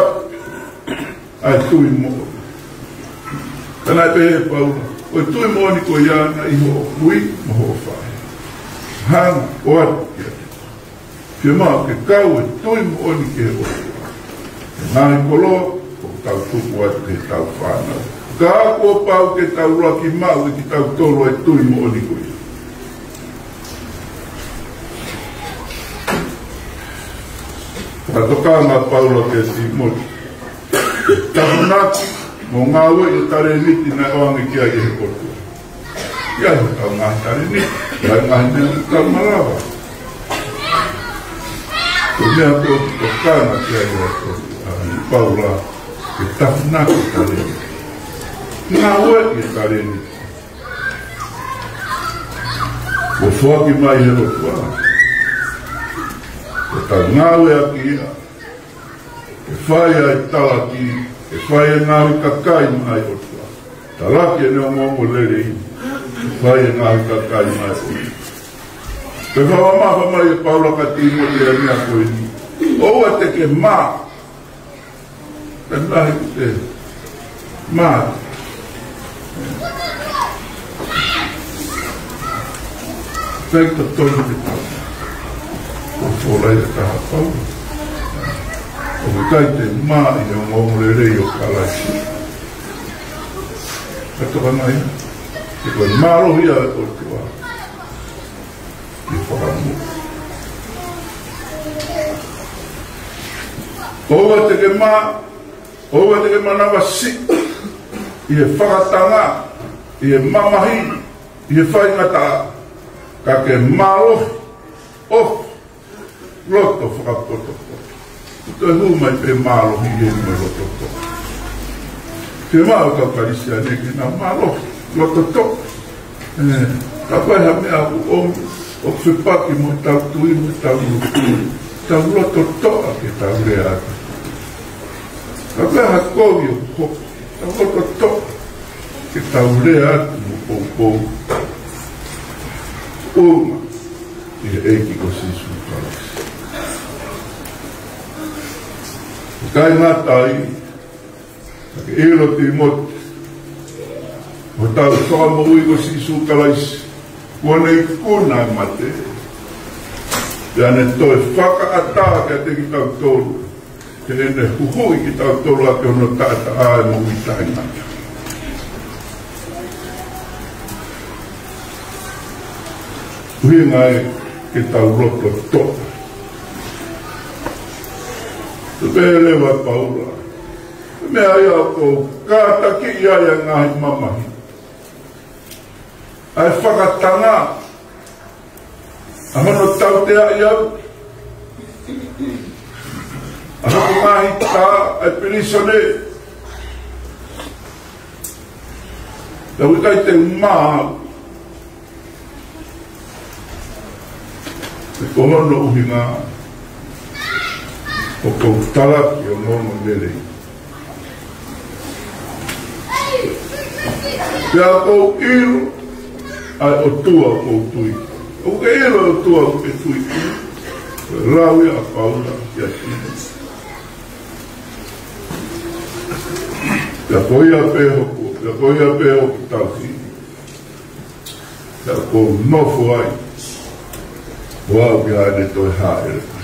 e tui moʻoni. Ka naʻe pehē ʻe Paula, ko e tui moʻoni ko ia naʻe ʻi hoʻo kui mo hoʻo faʻē. Hanga ʻo ʻoatu kiate koe. Fiemaʻu ke kau e tui moʻoni ki he ʻOtua. Ngaahi koloa, ʻoku tau tuku atu ki heʻetau fānau. Ka kuo pau ke tau ʻuluaki maʻu ʻe kitautolu ʻa e tui moʻoni ko ia. Fakatokanga ʻa Paula kia Tīmote. Tafunaki mo ngāueʻi e talēniti naʻe ʻoange ki ai ʻe he ʻOtua. ʻI ai hotau ngaahi talēniti, ʻi ai ngaahi meʻa ʻoku tau malava. Ko e meʻa ko ē ʻoku tokanga ki ai ʻa Paula, ke tafunaki e talēniti. Ngāueʻi e talēniti kuo foaki mai ʻe he ʻOtua. Ke tau ngāueʻaki ia ke fai ai e talaki, ke fai e ngāue kakai maʻa e ʻOtua. Talaki ʻene ongoongolelei, ke fai e ngāue kakai maʻa e ʻOtua. Pea fakamamafa mai ʻe Paula kia Tīmote ʻa e meʻa ko eni. ʻOua te ke mā. Pea naʻe te mā. Pea totonu ke tau. Ko e foʻi lea ʻe taha ʻa Paula. ʻOku ʻikai te mā ʻi he ongoongolelei ʻo Kalaisi. Ka toka mai, he ko e mālohi ʻa e ʻOtua ke fakamoʻui. ʻOua te ke mā, ʻoua te ke manavasiʻi ʻi he fakatanga, ʻi he mamahi, ʻi he faingataʻa, ka ke mālohi, ʻo loto fakapotopoto. Toe hū mai pē mālohi ʻi he mo loto toʻa. Ke maʻu kau Kalisitiane ke nau mālohi, loto toʻa. Ē, ka ko e hā e meʻa ʻoku ʻomi, ʻoku fepaki mo ʻetau tui, mo ʻetau lotu. Tau loto toʻa ke tau lea atu. Ka ko e hā e kovi ʻoku hoko, tau loto toʻa ke tau lea atu mo poupou. ʻUma ʻi he ʻEiki ko Sīsū Kalaisi. ʻIkai ngata ai, ka ke ʻilo Tīmote, ko hotau Fakamoʻui ko Sīsū Kalaisi, kuo ne ikuna e mate, pea ne toe fakaʻatā kiate kitautolu, ke ne huhuʻi kitautolu ʻaki hono taʻataʻa ʻa e moʻui taʻengata. ʻUhinga ia ke tau loto toʻa. Pehē leva ʻe Paula, meʻa ia ʻoku kātakiʻi ai ʻa e ngaahi mamahi, ʻa e fakatanga, ʻa hono tauteaʻi au, ʻa hoku ngaahi tā, ʻa e pilīsone. Pea ʻoku ʻikai te u mā, he ko hono ʻuhinga ʻoku ou talaki ʻa e ongoongolelei. Pea ʻoku ou ʻilo ʻa e ʻOtua ʻoku ou tui. ʻOku ke ʻilo ʻa e ʻOtua ʻoku ke tui ki ai? Ko e lau ia ʻa Paula kia Tīmote. Pea ko ia pē hoku, pea ko ia pē hoku tauhi. Pea ʻoku ou nofo ai, ʻo aʻu ki haʻane toe hāʻele mai.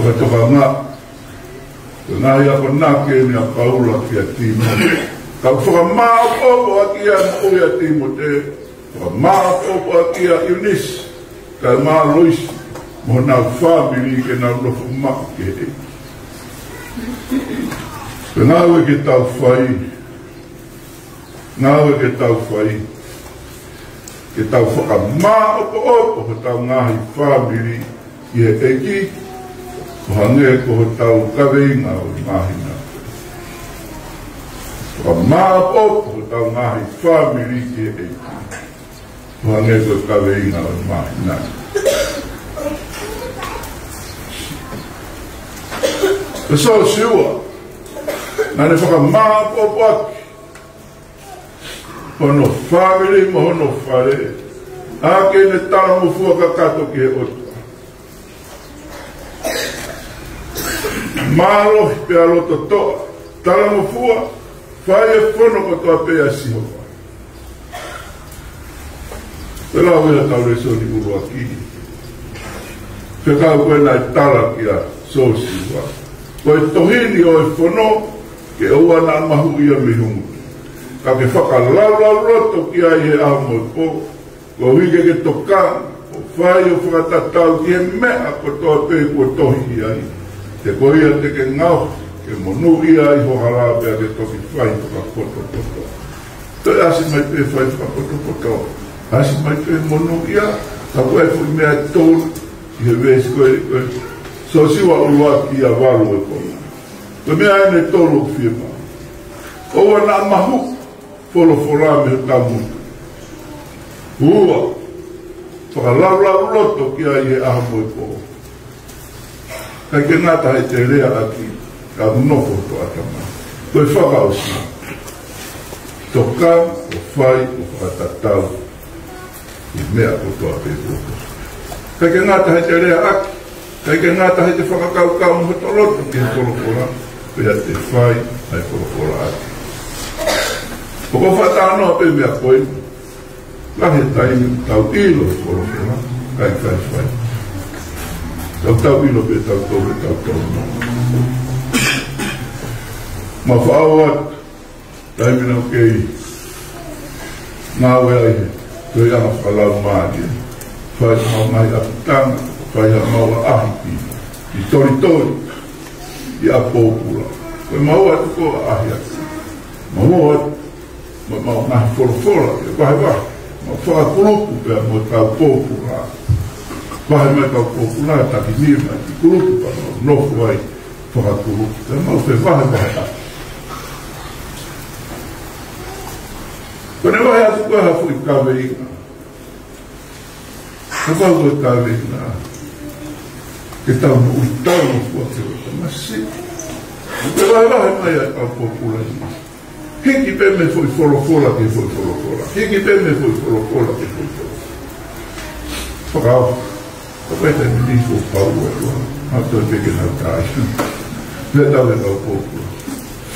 Fakatokanga, ko e ngaahi akonaki eni ʻa Paula kia Tīmote. Ka ʻoku fakamāʻopoʻopo ʻaki ia e moʻui ʻa Tīmote, fakamāʻopoʻopo ʻaki ia ʻa ʻIunisi, kae ʻumaʻā Loisi, mo honau fāmili ke nau nofo maʻu ki he ʻEiki. Ko e ngāue ke tau fai, ngāue ke tau fai, ke tau fakamāʻopoʻopo hotau ngaahi fāmili ki he ʻEiki, ʻo hangē ko hotau kaveinga ʻo e māhina. Fakamāʻopoʻopo hotau ngaahi fāmili ki he ʻEiki, ʻo hangē ko e kaveinga ʻo e māhina. Ko Siosiua, naʻa ne fakamāʻopoʻopo ʻaki hono fāmili mo hono fale, ʻaki ʻene talangofua kakato ki he ʻOtua. Mālohi pea loto toʻa, talangofua, fai e fono kotoa pē ʻa Sihova. Pea lau ia ʻetau lēsoni ʻuluaki. Fekau ko ē naʻe tala kia Siosiua, ko e tohi ni ʻo e fono, ke ʻoua naʻa mahuʻi ia mei ho ngutu, ka ke fakalaulauloto ki ai he ʻaho mo e pō, koeʻuhi ke ke tokanga ʻo fai ʻo fakatatau ki he meʻa kotoa pē kuo tohi ki ai. He ko ia te ke ngaohi ke monūʻia ai ho hala, pea ke toki fai fakapotopoto. Toe ʻasi mai pē fai fakapotopoto, ʻasi mai pē monūʻia. Ka ko e foʻi meʻa ʻe tolu ʻi he veesi ko ē, ko ē, Siosiua ʻuluaki ia valu e konga. Ko e meʻa eni ʻe tolu ʻoku fiemaʻu. ʻOua naʻa mahuʻi folofola mei hotau ngutu. Ua, fakalaulauloto ki ai he ʻaho mo e pō. ʻIkai ke ngata heʻete leaʻaki, ka ʻoku nofo ʻi hoto ʻatamai. Ko e fakaʻosi, tokanga ʻo fai ʻo fakatatau ʻi he meʻa kotoa pē kuo tohi. ʻIkai ke ngata heʻete leaʻaki, ʻikai ke ngata heʻete fakakaukau mo hoto loto ki he folofola, pea te fai ʻa e folofola ʻaki. ʻOku ou fakatalanoa pē meʻa ko ē, lahi e taimi ʻoku tau ʻilo e folofola, kae ʻikai fai. Ka ʻOku tau ʻilo pē ʻe tautolu ʻe tautolu. Mau faʻao atu, taimi naʻa ku kei ngāue ai he toʻi anga fakalaumālie, fai haʻamau ngaahi ʻapitanga, fai haʻamau ʻaʻahi ʻi, ʻi Tolitoli, ʻi ʻApōpula. Ko e maʻu atu ko e ʻaʻahi atu. Mau ō atu, mo ʻemau ngaahi folofola, ʻe vahevahe, mau fakakulupu pea mo e kau pōpula. Vahe mai kau pōpula, taki ni mai ki kulupu pea mau nofo ai, fakakulupu, pea mau fevahevahe atu. Ko ʻene vahe atu ko e hā foʻi kaveinga. Ka tau ko e kaveinga. Ke tau moʻui taʻengata ke o tamasi. Ko e vahevahe mai ʻa e kau pōpula ni. Hiki pē mei he foʻi folofola ki he foʻi folofola. Hiki pē mei he foʻi folofola ki he foʻi folofola. Fakaʻosi. Ka pai taimi ni ko pau e lua. Hā toe pē ke nau tai. Pea tau e kau pōpula.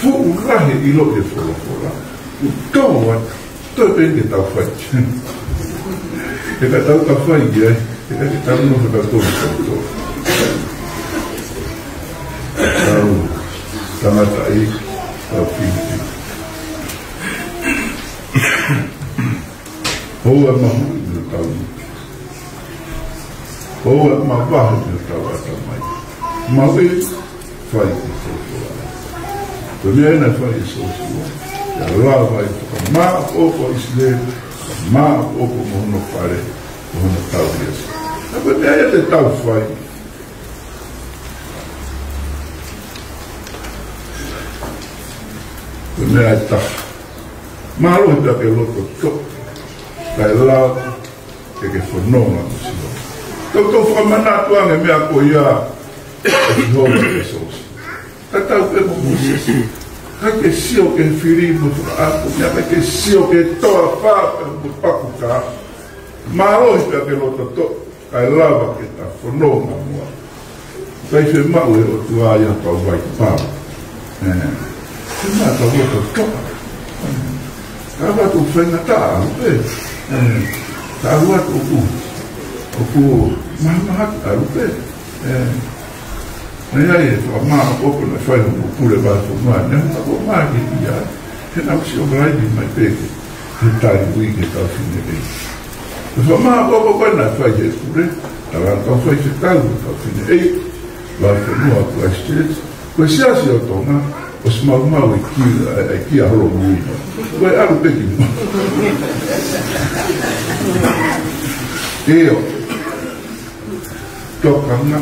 Fuʻu lahi ʻilo e folofola. ʻOku tau atu. Toe pē ke tau fai. ʻE ka tau ka fai ia, ʻe ka ke tau no ka tau tō tō. Tau, tangata ʻi, tau fiti. ʻOua mahuʻi no tau. ʻOua mavahe no tau ʻatamai. Mahuʻi, fai ki Sōsiua. Ko e meʻa naʻe fai ʻe Sōsiua. ʻIo lava ʻi he fakamāʻopoʻopo ʻa ʻIsileli, fakamāʻopoʻopo mo hono fale, mo hono tauhi ʻa ʻIsileli. Ka ko e meʻa ia te tau fai. Ko e meʻa ʻe taha. Mālohi pea ke loto toʻa. Kae lava ke ke fononga mo Sihova. Tau tau fakamanatu ange meʻa ko ia ʻa Sihova ki Sōsiua. Tatau pē mo Mōsese. ʻIkai ke sio ki he fili mo e fakaʻapu, ʻikai ke sio ki he toafa pea mo e pakukā. Mālohi pea ke loto toʻa, kae lava ke ta fononga mo au. ʻIkai fiemaʻu ʻe he ʻOtua ia ha kau vai pau. ʻE, fiemaʻu ha kau vai toʻa. ʻE, ka ʻalu atu faingataʻa ʻalu pē. ʻE, ka ʻalu atu ʻoku, ʻoku mahamahaki ʻalu pē. ʻE, naʻe ʻi ai e fakamāʻopoʻopo naʻe fai ʻe he pule vahefonua, naʻe hanga ʻo maʻu ki ai. He naʻa ku sio mai ni mai pē ke, he tali ui ke tau fine ʻi. Ko e fakamāʻopoʻopo ko ē naʻe fai ʻe he pule, tala tau fai ke tau, tau fine ʻi, vahefonua ko Christchurch, ko e siasi ʻo Tonga, ʻosi maumau e kia, e kia Holomui. Ko e ʻalu pē ki muʻa. ʻIo. Tokanga.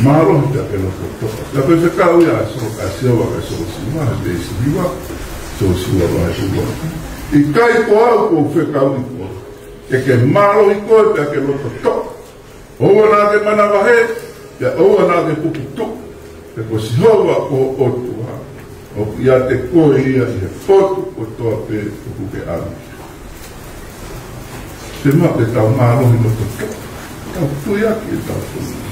Mālohi pea ke loto toʻa. Pea ko e fekau ia ʻa Sō-, ʻa Sihova kia Sōsiua, he veesi hiva, Sōsiua vahe ua. ʻIkai ko au ʻoku ou fekau ʻi koe. Ke ke mālohi koe pea ke loto toʻa. ʻOua naʻa ke manavahē, pea ʻoua naʻa ke puputuʻu. He ko Sihova ko ho ʻOtua, ʻoku ʻiate koe ia ʻi he potu kotoa pē ʻoku ke ʻalu. Fiemaʻu ke tau mālohi mo toʻa, tau tui ʻaki ʻetau fononga.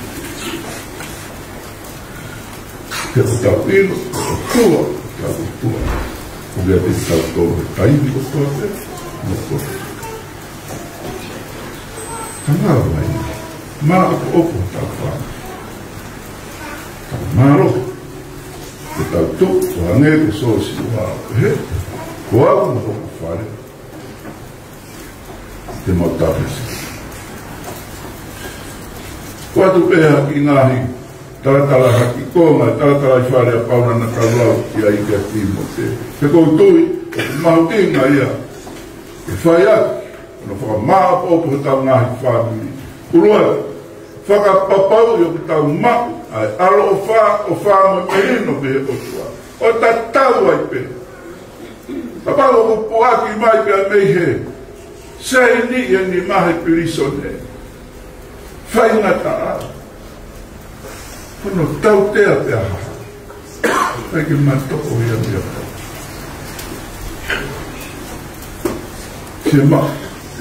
Ke tau ʻilo, ʻOtua, tau ʻOtua. ʻOku ʻiate kitautolu he taimi kotoa pē, mo kotoa. Ka ngalo mai, māʻopoʻopo tau fānau. Tau mālohi, ke tau tuʻu, ʻo hangē ko Sōsiua, he, ko au mo hoku fale, te mau tau hesi. Ko atu pē ha kiʻi ngaahi talatala, ha kiʻi konga talatalaifale ʻa Paula naʻa tau lau ki ai kia Tīmote. He ʻoku ou tui, ʻoku mahuʻinga ia, ke fai atu, ʻo fakamaʻopoʻopo hotau ngaahi fāmili. ʻUluaki, fakapapauʻi ʻoku tau maʻu ʻa e ʻaloʻofa, ʻofa mo e melino mei he ʻOtua. ʻO tatau ai pē. Kapau ʻoku puʻaki mai pea mei he seini ʻi he nima he pilīsone. Faingataʻa. Hono tautea pea hā. ʻIkai ke mātoko ia mea pau. Ke ma,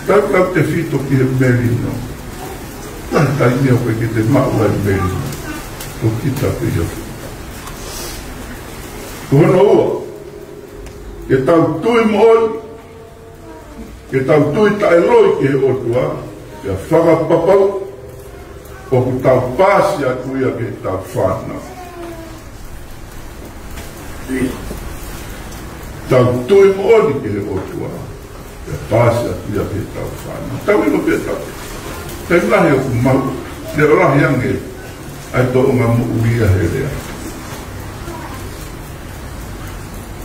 tautautefito ki he melino. Taimi ʻoku ʻikai ke te maʻu ai e melino. Ko kita pē ia. Ko hono ua. Ke tau tui moʻoni. Ke tau tui taʻeloi ki he ʻOtua, pea fakapapau ʻOku tau paasi atu ia ki heʻetau fānau. Tau tui moʻoni ki he ʻOtua. Pea paasi atu ia ki heʻetau fānau. Tau ʻilo pē ʻetau. Taimi lahi ʻoku mau. Leʻo lahi ange. ʻA e tōʻonga moʻui ia he lea.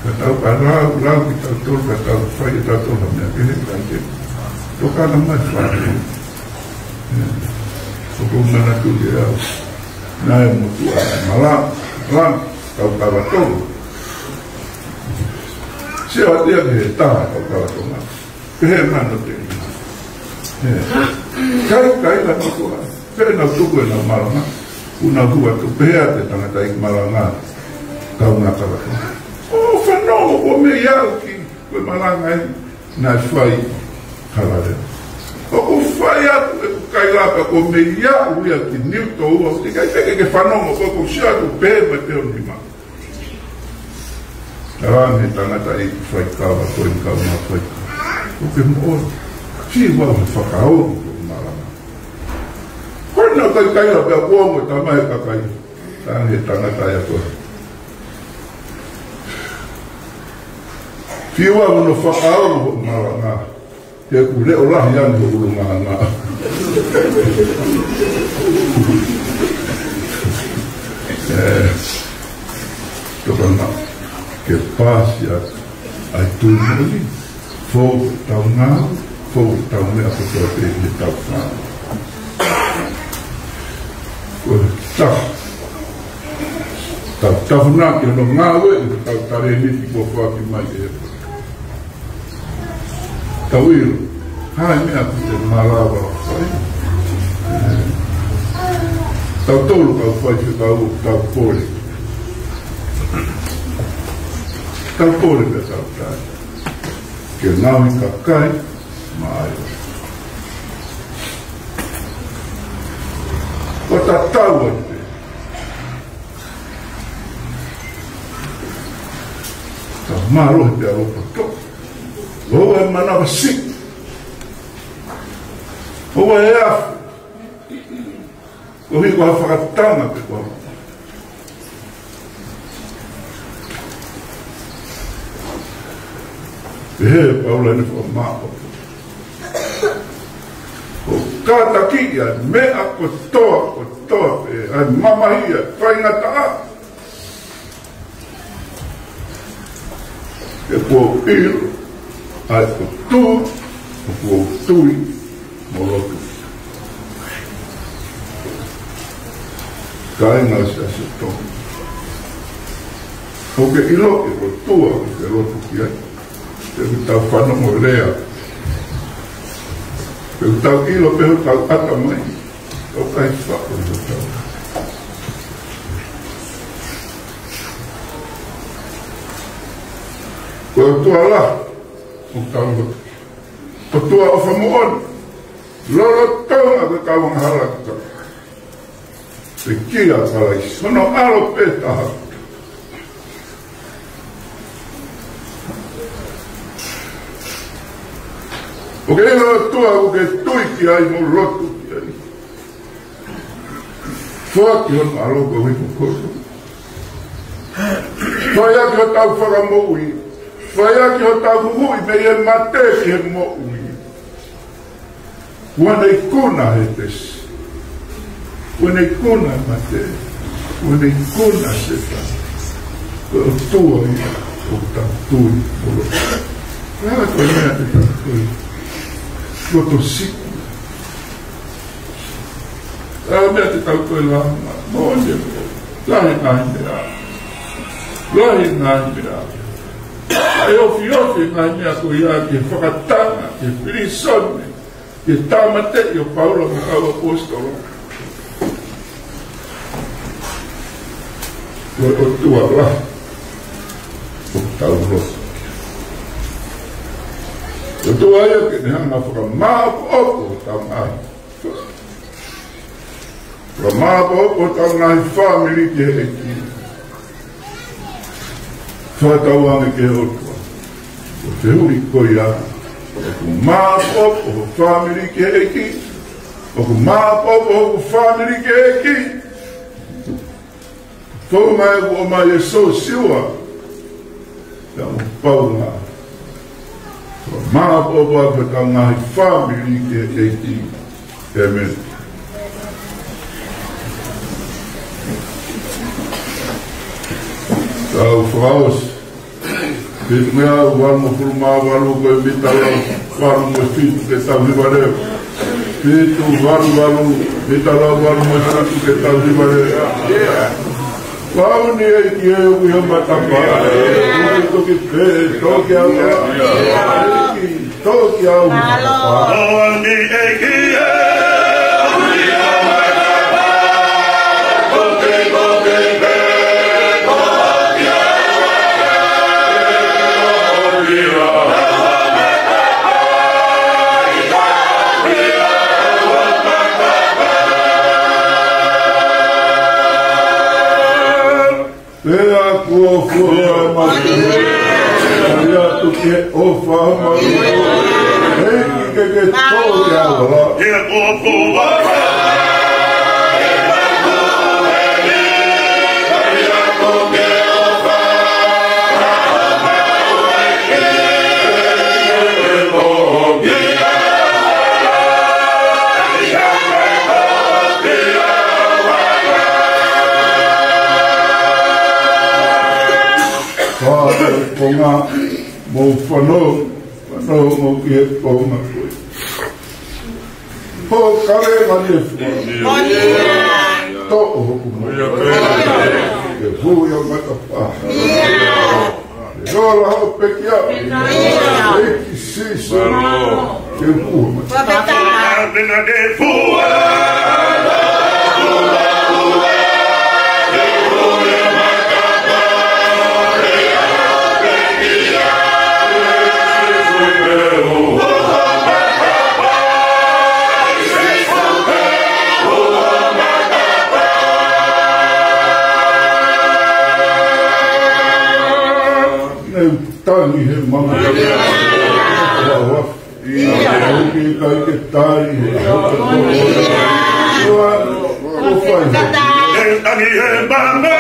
Ka tau ka lau, lau kitautolu, ka tau fai kitautolu ha meʻa kehe, ka ke. Tokanga mai fai. ʻOku ou manatu ki ai. Naʻe motuʻa, mala, lan, tau kava tolu. Sio atu ia ki he taha, tau kava tolu. Pehē mano te. Kai, kai la motuʻa. Pehē nau tuku ʻenau malanga. Kuo nau hū atu pehē ʻa e tangataʻeiki malanga. Kau ngata la. ʻO fanongo ko e meʻa ia ki. Ko e malanga ē. Naʻe fai. Kalale. ʻOku fai atu ʻeku kaila ka ko e meʻa ia ʻoku ia ki niu toua. ʻIkai pē ke ke fanongo ko e ko sio atu pē mai pē ʻo nima. Tala ʻe he tangataʻeiki faikava ko e kau ma faikava. ʻOku ke moʻoni. Fiu au he fakaongo ko e malanga. Ko e nau kai kai la pea kuo ongo tamai kakai. Tala ʻe he tangataʻeiki ko e. Fiu au hono fakaongo ko e malanga. He ʻoku leʻo lahi ange hoku ʻulungaanga. ʻE, tokanga ke paasi atu ʻa e tui moʻoni. Fou ʻetau ngāue, fou ʻetau meʻa kotoa pē ʻi heʻetau fānau. Ko e taha. Tau tafunaki hono ngāue ʻi heʻetau talēniti kuo foaki mai ʻe he Tau ʻilo. Hai meʻa ʻoku te malava fai. Tau tolu kau fai fekau tau pole. Tau pole pea tau tai. Ke ngāue kakai, ma ai. Ko tatau atu pē. Tau mālohi pea loto tō. ʻOua ʻe manava siʻi. ʻOua ʻe afu. Ko hiko ha fakatanga pe ko. Pehē Paula ni fakamāʻopoʻopo. ʻO kātaki ʻa e meʻa kotoa, kotoa pē, ʻa e mamahi, ʻa e faingataʻa. He kuo u ʻilo, ʻa e ʻOtua, ʻoku ou tui, mo lotu. Kāinga ʻo e Siasi ʻo Tonga. ʻOku ke ʻilo ʻa e ʻOtua, ʻoku ke lotu ki ai. He ʻoku tau fanongo lea. He ʻoku tau ʻilo pē ʻoku tau ʻata mai. ʻOku ʻikai faʻo ʻi hotau. Ko e ʻOtua la, ʻoku tau lotu. ʻOtua ʻofa moʻoni. Lolotonga ko e kau angahala ki tau. Pekia Palaisi, hono ʻAlo pē taha. ʻOku ke ʻilo ʻOtua, ʻoku ke tui ki ai mo lotu ki ai. Foaki hono ʻAlo koeʻuhi ko koe. Fai ʻaki hotau fakamoʻui. Fai ʻaki hotau huhuʻi mei he mate ki he moʻui. Kuo ne ikuna ʻa Hētesi. Kuo ne ikuna ʻa mate. Kuo ne ikuna ʻa Sētane. Ko e ʻOtua ia ʻoku tau tui mo lotu. Ko e hā ko e meʻa te tau tui? Loto siʻi. Ko e hā meʻa te tau tui la ma. Mo ne mo. Lahi ngaahi meʻa. Lahi ngaahi meʻa. ʻA e ofiofi ngaahi meʻa ko ia ki he fakatanga, ki he pilīsone. Ke tāmateʻi ʻo Paula mo e kau ʻaposetolo. Ko e ʻOtua la. ʻOku tau lotu. ʻOtua ia ke ne hanga fakamāʻopoʻopo hotau ngaahi. Fakamāʻopoʻopo hotau ngaahi fāmili ki he ʻEiki. Fakatauange ki he ʻOtua. Ko e fehuʻi ko ia, ʻoku māʻopoʻopo ho fāmili ki he ʻEiki? ʻOku māʻopoʻopo hoku fāmili ki he ʻEiki. Founga ʻeku ʻomai ʻe Sosiua. Pea mo Paula. Māʻopoʻopo ʻa e ngaahi fāmili ki he ʻEiki. ʻĒmeni. Tau fakaʻosi. Fitungeau valungofulu mā valu, ko e mita lau valu mo e fitu ke tau hiva leva. Fitu valu valu, mita lau valu mo e fitu ke tau hiva leva. Vau ni ʻEiki ē, ʻoku ʻi ho matapā. Toki toki pē, toki au. ʻEiki, toki au. Vau ni ʻEiki ē, ʻoku ʻi ho matapā. Toki toki pē, toki au. Pea kuo fua mai. Kole atu ki he ʻofa mai. ʻEiki ke ke tō ki he hala. Pea kuo fua mai. Fānau, konga, mou fanongo, fanongo ki he konga ko ē. Ho kavenga ne fua. Toʻo hoku moʻui. Ke fua ho matapā. Ke ola hoʻo pekia. ʻEiki Sīsū. Ke fua ho matapā. Neu tangi he mama. Ia. Ia, ʻoku ʻikai ke tali he. Ia. Ko fai. Neu tangi he mama.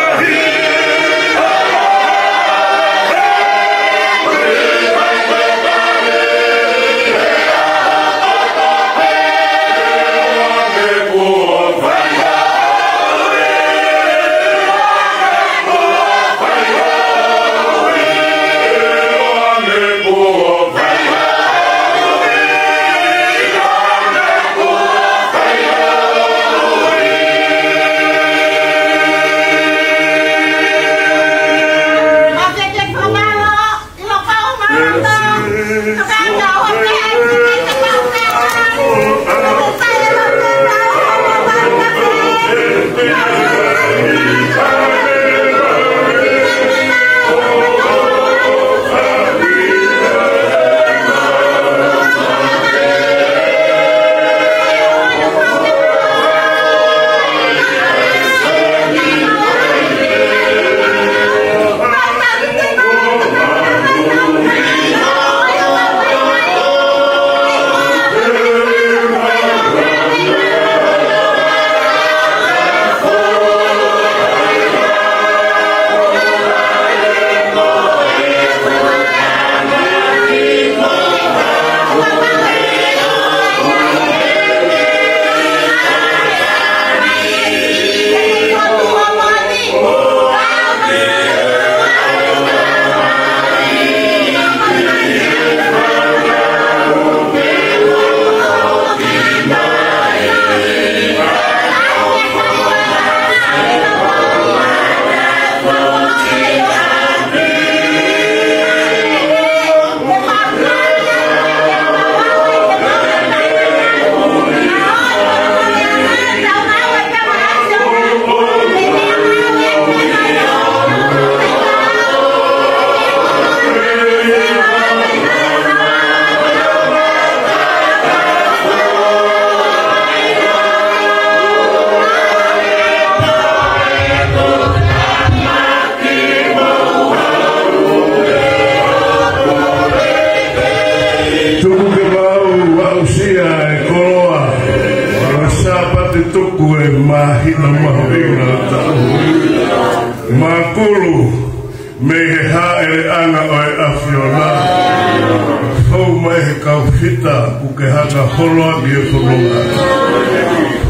Mahuʻinga ʻo taʻu. Mākulu mei he hāʻeleʻanga ʻo e ʻAfiona. Fou mai he kau fita kuo ke hanga holo ʻaki e fononga.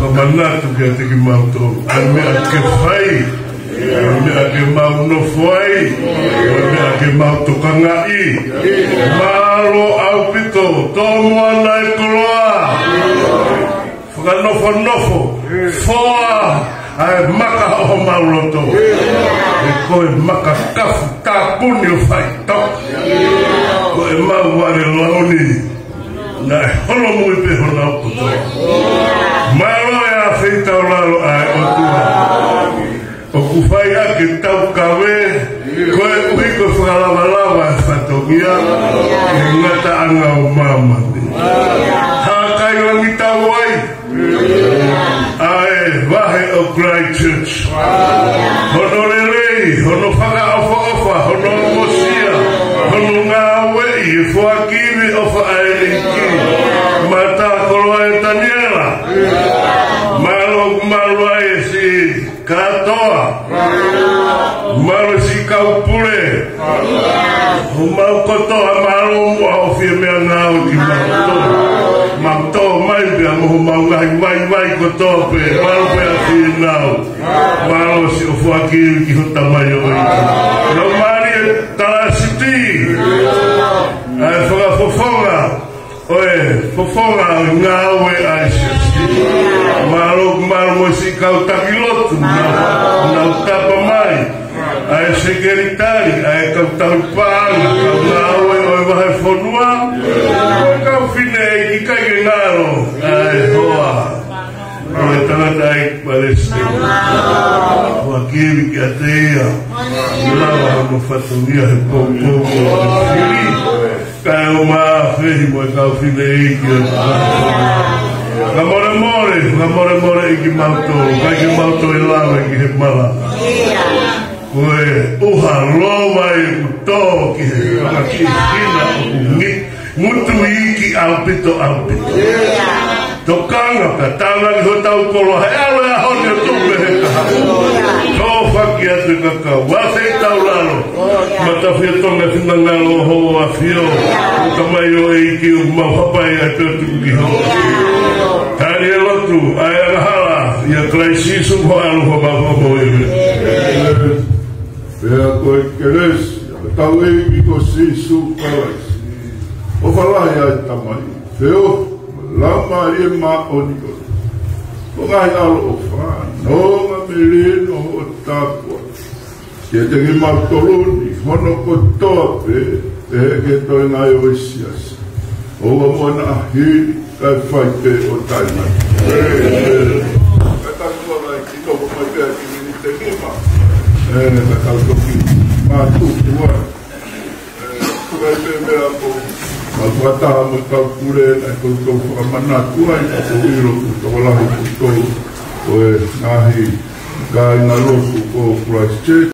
Fakamanatu kiate kimautolu ʻa e meʻa ke fai, ʻa e meʻa ke mau nofo ai, ʻa e meʻa ke mau tokangaʻi. Mālō ʻaupito, tō moana e koloa. Fakanofonofo, foa ʻa e maka ʻo homau loto. He ko e maka kafu tāpuni ʻo faitoka. Ko e mau vale launi naʻe holomui pē honau kotoa. Mālō e afeitaulalo ʻa e ʻOtua. ʻOku fai ʻaki e taukave, koeʻuhi ko e fakalavalava e fatongia, ʻi he ngataʻanga ʻo māmani. Hākailangitau ai ʻa e vahe ʻo Christchurch. Hono lelei, hono fakaʻofoʻofa, hono ongosia, hono ngāueʻi e foaki ivi ʻofa ʻa e ʻEiki. Matakoloa ʻo Taniela. Mālō, mālō ai e siʻi kātoa. Mālō siʻi kau pule. Homau kotoa, mālō muʻa ʻo fie meʻangāue kiate kimautolu. Mau tō mai pea mo homau ngaahi vaivai kotoa pē. Mālō pē ʻa Fīnau. Mālō siʻo foaki ivi ki ho tamaioʻeiki. Laumālie Talasiti. ʻA e fakafofonga ʻo e fofonga ʻo e ngāue ʻa e siasi. Mālō, mālō mo siʻi kau taki lotu, nau, nau tapa mai. ʻA e sekelitali, ʻa e kau tauhi paʻanga, kau ngāue ʻo e vahefonua, ʻa e kau fineʻeiki, ʻikai ke ngalo ʻa e hoa ʻo e tangataʻeiki palesiteni. Foaki ivi kiate ia. Lava hono fatongia he poupou ʻo e fili. Kae ʻumaʻā ʻa Fehi mo e kau fineʻeiki ʻo e. Fakamolemole, fakamolemole ʻi kimautolu, ʻikai ke mau toe lave ki he mala. Ko e ʻuha lova ʻoku tō ki he anga ki hina ʻoku ngi-, ngutu iiki ʻaupito, ʻaupito. Tokanga pea tānaki hotau koloa, he ʻalu e ʻaho ni ʻo tuku he kahaʻu. Tō faki atu e kakau, afeitaulalo. Matafia Tonga, finangalo ho ʻAfio, ʻo tamaioʻeiki ʻoku mau hapai ai pea tuku ki ho. Tali e lotu, ʻa e angahala, ʻia Kalaisi Sīsū ko e ʻAlo ʻo homau Fakamoʻui. Pea ko e kelesi ʻa hotau ʻEiki ko Sīsū Kalaisi, ʻofa lahi ʻa e Tamai, feohi ʻa e Laumālie Māʻoniʻoni, ko e ngaahi ʻaloʻofa, nonga mo e lino hoʻo tāpuaki kiate kimautolu ni, hono kotoa pē, pehē ki he toenga ʻo e siasi. ʻOua muʻa naʻa hili, kae fai pē ʻo taʻengata. Ka tau kole ai ki nofo mai pē ki miniti ʻe nima. ʻE, ka tau toki mātuku ai. ʻE, tuku ai pē meʻa ko, mau fakataha mo e kau pule, naʻe koutou fakamanatu ai, ka ʻoku ou ʻilo ʻoku tokolahi koutou ʻo e ngaahi kāingalotu ʻo Christchurch.